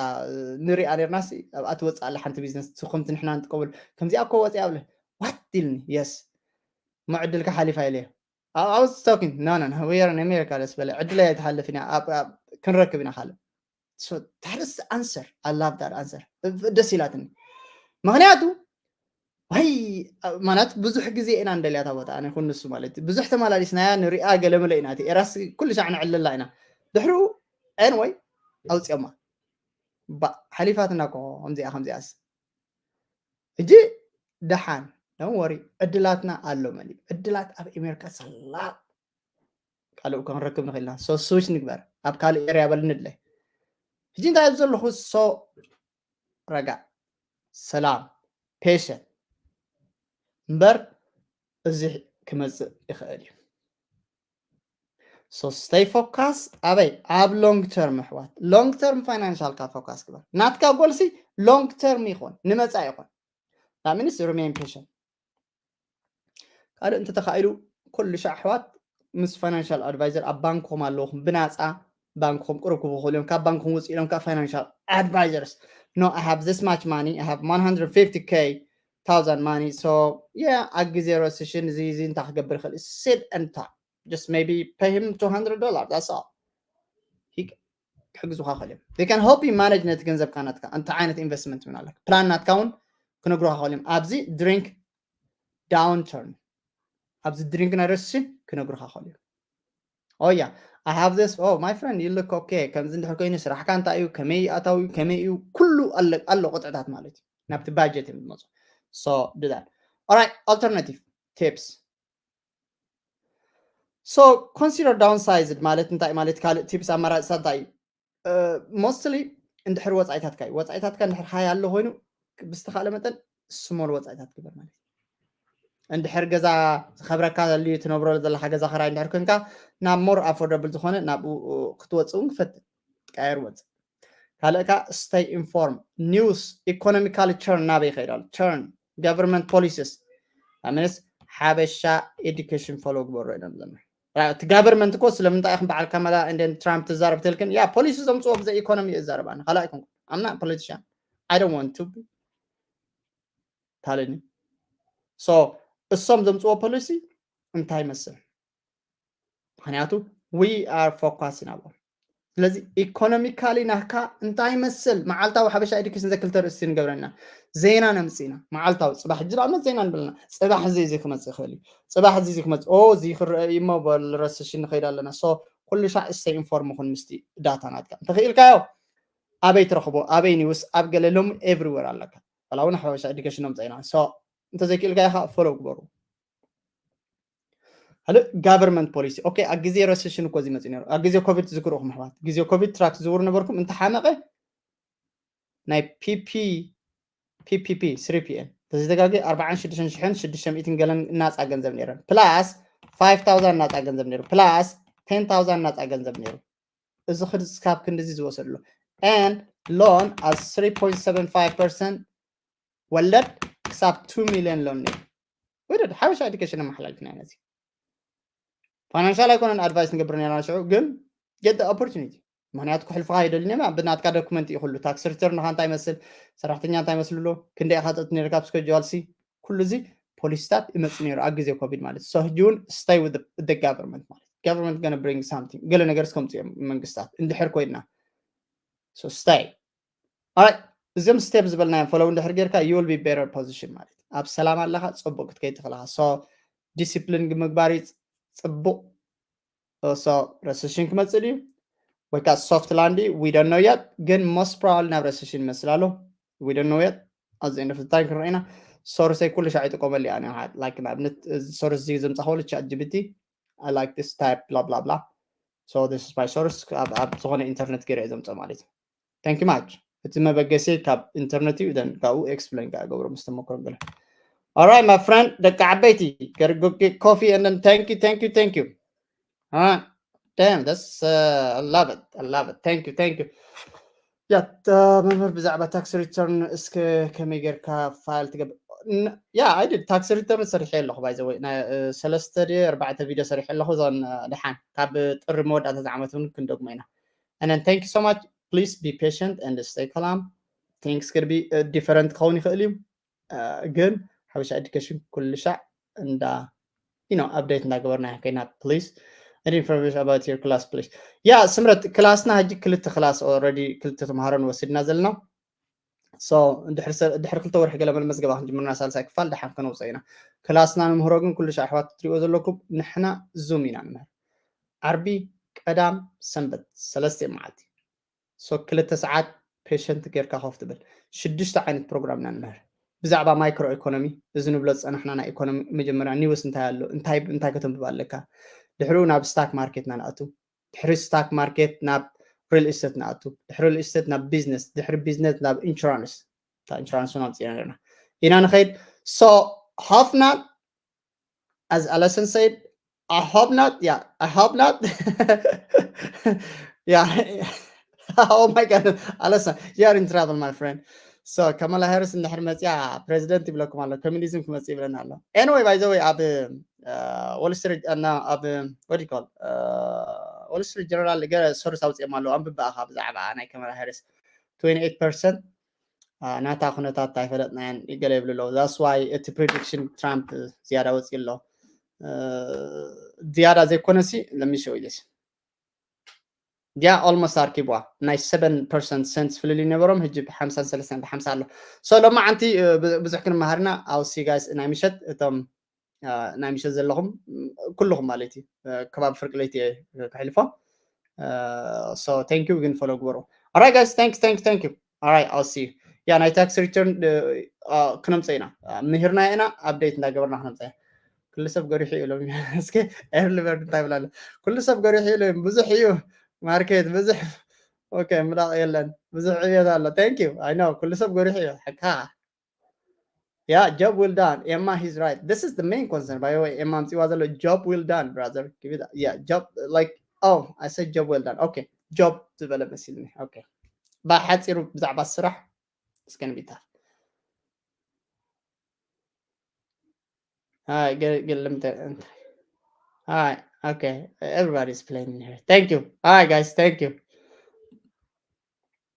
ንሪኣ ነርናስ ኣብኣ ትወፅእ ኣላ ሓንቲ ቢዝነስ ስኹምቲ ንሕና ንጥቀመሉ ከምዚኣ እኮ ወፂ ኣብለ ዋት ኢልኒ የስ መዕድልካ ሓሊፋ ኢለ I was talking no no no we are in America ደስ በለ ዕድለይ ኣይትሓልፍን እያ ክንረክብ ኢና ካልእ that's the answer I love that answer ደስ ኢላትኒ ምክንያቱ ወይ ማለት ብዙሕ ግዜ ኢና እንደልያ እታ ቦታ ኣነ ይኹን ንሱ ማለት ብዙሕ ተመላሊስናያ ንሪኣ ገለመለ ኢና እቲ ኤራስ ኩሉ ሻዕ ንዕልላ ኢና ድሕሩ ኤን ወይ ኣውፅኦማ ሓሊፋትና ኮ ከምዚኣ ከምዚኣስ እጂ ደሓን ደን ወሪ ዕድላትና ኣሎ መሊ ዕድላት ኣብ ኤሜሪካ ሰላት ካልእ ክንረክብ ንኽእልና ሶ ስዊች ንግበር ኣብ ካልእ ኤርያ በል ንድለ ሕጂ እንታይ ኣብ ዘለኹ ሶ ረጋ ሰላም ፔሽን እምበር እዚ ክመፅእ ይኽእል እዩ so stay focus ኣበይ ኣብ long term ኣሕዋት long term financial ካ focus ግበር ናትካ ጎልሲ long term ይኾን ንመፃ ይኾን that means remain patient ካልእ እንተተኻኢሉ ኩሉ ሻዕ ኣሕዋት ምስ financial advisor ኣብ ባንክኹም ኣለኹም ብናፃ ባንክኹም ቅርብ ክቡ ክእሉ እዮም ካብ ባንክኹም ውፅእ ኢሎም ካብ financial advisors no I have this much money I have one hundred fifty k thousand money so yeah ኣብ ግዜ recession እዚ እዚ እንታይ ክገብር ይኽእል sit and talk just maybe pay him two hundred dollars that's all ክሕግዙኻ ክእል እዮም they can help you manage ነቲ ገንዘብካ ናትካ እንታይ ዓይነት investment ምን ኣለካ plan ናትካ እውን ክነግሩኻ ክእል እዮም ኣብዚ during downturn ኣብዚ during ናይ recession ክነግሩኻ ክእል እዮም oh yeah I have this oh my friend you look okay ከምዚ እንድሕር ኮይኑ ስራሕካ እንታይ እዩ ከመይ ኣታዊ ከመይ እዩ ኩሉ ኣሎ ኣሎ ቁጥዕታት ማለት እዩ ናብቲ budget እዮም ዝመፁ so do that all right alternative tips so consider downsized ማለት እንታይ ማለት ካልእ tips ኣማራፅታት እንታይ እዩ mostly እንድሕር ወፃኢታትካ እዩ ወፃኢታትካ እንድሕር ሃይ ኣሎ ኮይኑ ብዝተኻእለ መጠን small ወፃኢታት ግበር ማለት እንድሕር ገዛ ዝኸብረካ ዘልዩ ትነብሮ ዘለካ ገዛ ክራይ እንድሕር ኮንካ ናብ more affordable ዝኾነ ናብኡ ክትወፅእ እውን ክፈትን ትቀየር ወፅእ ካልእካ stay informed news economical churn ናበይ ይኸይድ ኣሎ churn government policies ኣምንስ ሓበሻ education follow ግበሩ እዮም ዘምር እቲ government እኮ ስለምንታይ ኢኹም በዓል ካማላ እንደን ትራምፕ ትዛረብ ትልክን ያ policy ዘምፅዎ ብዘይ economy እዛረብ ኣነ ካልኣ ኣይኮንኩ I'm not politician I don't want to be ታለኒ so እሶም ዘምፅዎ policy እንታይ ይመስል ምክንያቱ we are focusing ኣብኦም ስለዚ economically ናካ እንታይ ይመስል መዓልታዊ ሓበሻ education ዘክልተ ርእሲ ንገብረና ዜና ነምፅእና መዓልታዊ ፅባሕ ሕጂ ንኣብነት ዜና ንብለና ፅባሕ እዚ እዚ ክመፅእ ይኽእል እዩ ፅባሕ እዚ እዚ ክመፅእ ኦ እዚ ክረአ እዩ እሞ በል recession ንኸይድ ኣለና so ኩሉ ሻዕ stay informed ምኹን ምስቲ data ናትካ እንተኽኢልካዮ ኣበይ ትረኽቦ ኣበይ news ኣብ ገለ ሎሚ everywhere ኣለካ ዋላ እውን ሓበሻ education ነምፅእና so እንተዘይክኢልካዮ ከዓ follow ግበሩ ካልእ government policy okay ኣብ ግዜ recession እኮ እዚ መፅእ ነሩ ኣብ ግዜ ኮቪድ ዝክርኡኹም ኣሕዋት ግዜ ኮቪድ track ዝውር ነበርኩም እንተሓመቐ ናይ ፒፒ ፒፒፒ ስሪ ፒ ኤን ተዘተጋገ ኣርባዓን ሽዱሽተን ሽሕን ሽዱሽተ ሚእትን ገለን ናፃ ገንዘብ ነይረን plus five thousand ናፃ ገንዘብ ነይሩ plus ten thousand ናፃ ገንዘብ ነይሩ እዚ ክስካብ ክንድዚ ዝወሰድሉ and loan as three point seven five percent ወለድ ክሳብ two million loan ነይሩ ወደድ ሓበሻ education ኣመሓላልፍና ነዚ financial ኣይኮነን advice ንገብር ነና ሽዑ ግን get opportunity ምክንያቱ ክሕልፍካ ይደልኒ ብናትካ document እዩ ኩሉ tax return ኻ እንታይ ይመስል ሰራሕተኛ እንታይ መስልሎ ክንደይ ኢኻ ተት ነርካ ኣብ schedule C ኩሉ እዚ ፖሊሲታት ይመፅ ነይሩ ኣብ ግዜ ኮቪድ ማለት so ሕጂ እውን stay with the government ማለት government gonna bring something ገለ ነገር እስከምፅኡ እዮም መንግስታት እንድሕር ኮይና so stay እዞም step ዝበልናዮም follow እንድሕር ጌርካ you will be better position ማለት ኣብ ሰላም ኣለካ ፅቡቅ ክትከይድ ትኽእልካ so discipline ምግባር እዩ ፅቡቅ so recession ክመፅእ ድዩ ወይ ከዓ soft land we don't know yet ግን most probably ናብ recession ይመስል ኣሎ we don't know yet ኣብዚ end of time ክንረኢና source ይ ኩሉ ሻዕ ይጥቀመሉ እያ like ንኣብነት source እዚ ዘምፃኸሉ chat G P T I like this type blah blah blah so this is my source ኣብ ዝኾነ internet ገይረ ዘምፀ ማለት እዩ thank you much እቲ መበገሲ ካብ internet እዩ then ካብኡ explain ከዓ ገብሮ ምስ ተመክሮ ገለ all right my friend ደቂ ዓበይቲ coffee and then thank you thank you thank you all right damn that's uh, I love it I love it thank you thank you yeah መምህር ብዛዕባ tax return እስከ ከመይ ጌርካ file ትገብር yeah I did tax return ሰሪሐ ኣለኹ by the way ሰለስተ ድየ ኣርባዕተ video ሰሪሐ ኣለኹ እዞን ድሓን ካብ ጥሪ መወዳእታ ዝዓመት እውን ክንደግሞ ኢና and then thank you so much please be patient and stay calm things could be different ክኸውን ይኽእል እዩ ግን ሓበሻ education ኩሉ ሻዕ እንዳ you know update እንዳገበርና ከይና please and information about your class please yeah ስምረት ክላስና ሕጂ ክልተ ክላስ already ክልተ ተምሃሮ ንወስድና ዘለና So ድሕሪ ክልተ ወርሒ ገለ መለ መዝገባ ክንጅምርና ሳልሳይ ክፋል ደሓን ከነውፅኦ ኢና። ክላስና ንምህሮ ግን ኩሉ ኣሕዋት እትሪእዎ ዘለኩም ንሕና ዙም ኢና ንምህር። ዓርቢ፣ ቀዳም፣ ሰንበት ሰለስተ መዓልቲ። So ክልተ ሰዓት ፔሸንት ጌርካ ኮፍ ትብል። ሽዱሽተ ዓይነት ፕሮግራም ኢና ንምህር። ብዛዕባ ማይክሮ ኢኮኖሚ፣ እዚ ንብሎ ዝፀናሕና ናይ ኢኮኖሚ መጀመርያ ኒውስ እንታይ ኣሎ፣ እንታይ እንታይ ከተንብብ ኣለካ። ድሕሪኡ ናብ ስታክ ማርኬትና ንኣቱ። ድሕሪ ስታክ ማርኬት ናብ ሪል ስቴት ንኣቱ። ድሕሪ ሪል ስቴት ናብ ቢዝነስ፣ ድሕሪ ቢዝነስ ናብ ኢንሹራንስ። እታ ኢንሹራንስ እውን ኣምፅእና ነርና ኢና ንኸይድ። So hope not, as Alison said, I hope not. Yeah, I hope not. Yeah. Oh my God, Alison, you are in trouble, my friend. So ካማላ ሃሪስ እንድሕር መፅያ ፕሬዚደንት ይብለኩም ኣሎ፣ ኮሚኒዝም ክመፅእ ይብለና ኣሎ። Anyway, by the way, ኣብ ወል ስትሪት እና ኣብ ወዲኮል ወል ስትሪት ጀነራል ገለ ሶርስ ኣውፅኦም ኣለዉ። ኣንብባ ኢኻ ብዛዕባ ናይ ካማላ ሃሪስ። Twenty eight percent ናታ ኩነታት ኣይፈለጥናያን ገለ ይብሉ ኣለዉ። That's why እቲ ፕሪዲክሽን ትራምፕ ዝያዳ ወፂኡ ኣሎ። ዝያዳ ዘይኮነሲ ለሚሸው ኢለስ ያ ኦልሞስት ኣርኪብዋ። ናይ ሰቨን ፐርሰንት ሰንት ፍልልይ ነበሮም፣ ሕጂ ብሓምሳን ሰለስተን ብሓምሳ ኣሎ። So ሎማዓንቲ ብዙሕ ክንመሃርና። I'll see you guys ናይ ምሸት። እቶም ናይ ምሸት ዘለኹም ኩልኹም ማለት እዩ፣ ከባቢ ፍርቂ ለይቲ እየ ክሕልፎ። So thank you ግን ፎሎ ግበሩ። Alright guys, thank thank thank you. Alright, I'll see you. ያ ናይ ታክስ ሪተርን ክነምፀ ኢና፣ ምህርና ኢና፣ ኣፕዴት እንዳገበርና ክነምፀ ኢና። ኩሉ ሰብ ገሪሑ እዩ ኢሎም። እስኪ ኤርሊ በርድ እንታይ ይብላሉ? ኩሉ ሰብ ገሪሑ እዩ ኢሎም። ብዙሕ እዩ ማርኬት፣ ብዙሕ። ኦኬ፣ ምላቕ የለን፣ ብዙሕ ዕብየት ኣሎ። Thank you. I know ኩሉ ሰብ ገሪሑ እዩ። ሓካ ያ job well done. Emma, he's right. This is the main concern, by the way. ኤማ ኣምፂዋ ዘሎ job well done, brother. Give it, yeah, job, like, oh, I said job well done. Okay, job ዝበለ መሲልኒ። Okay, ብሓፂሩ ብዛዕባ ስራሕ እስከ ንቢታ። Hi, get get them there. Hi, okay. Everybody's playing here. Thank you. Hi guys, thank you.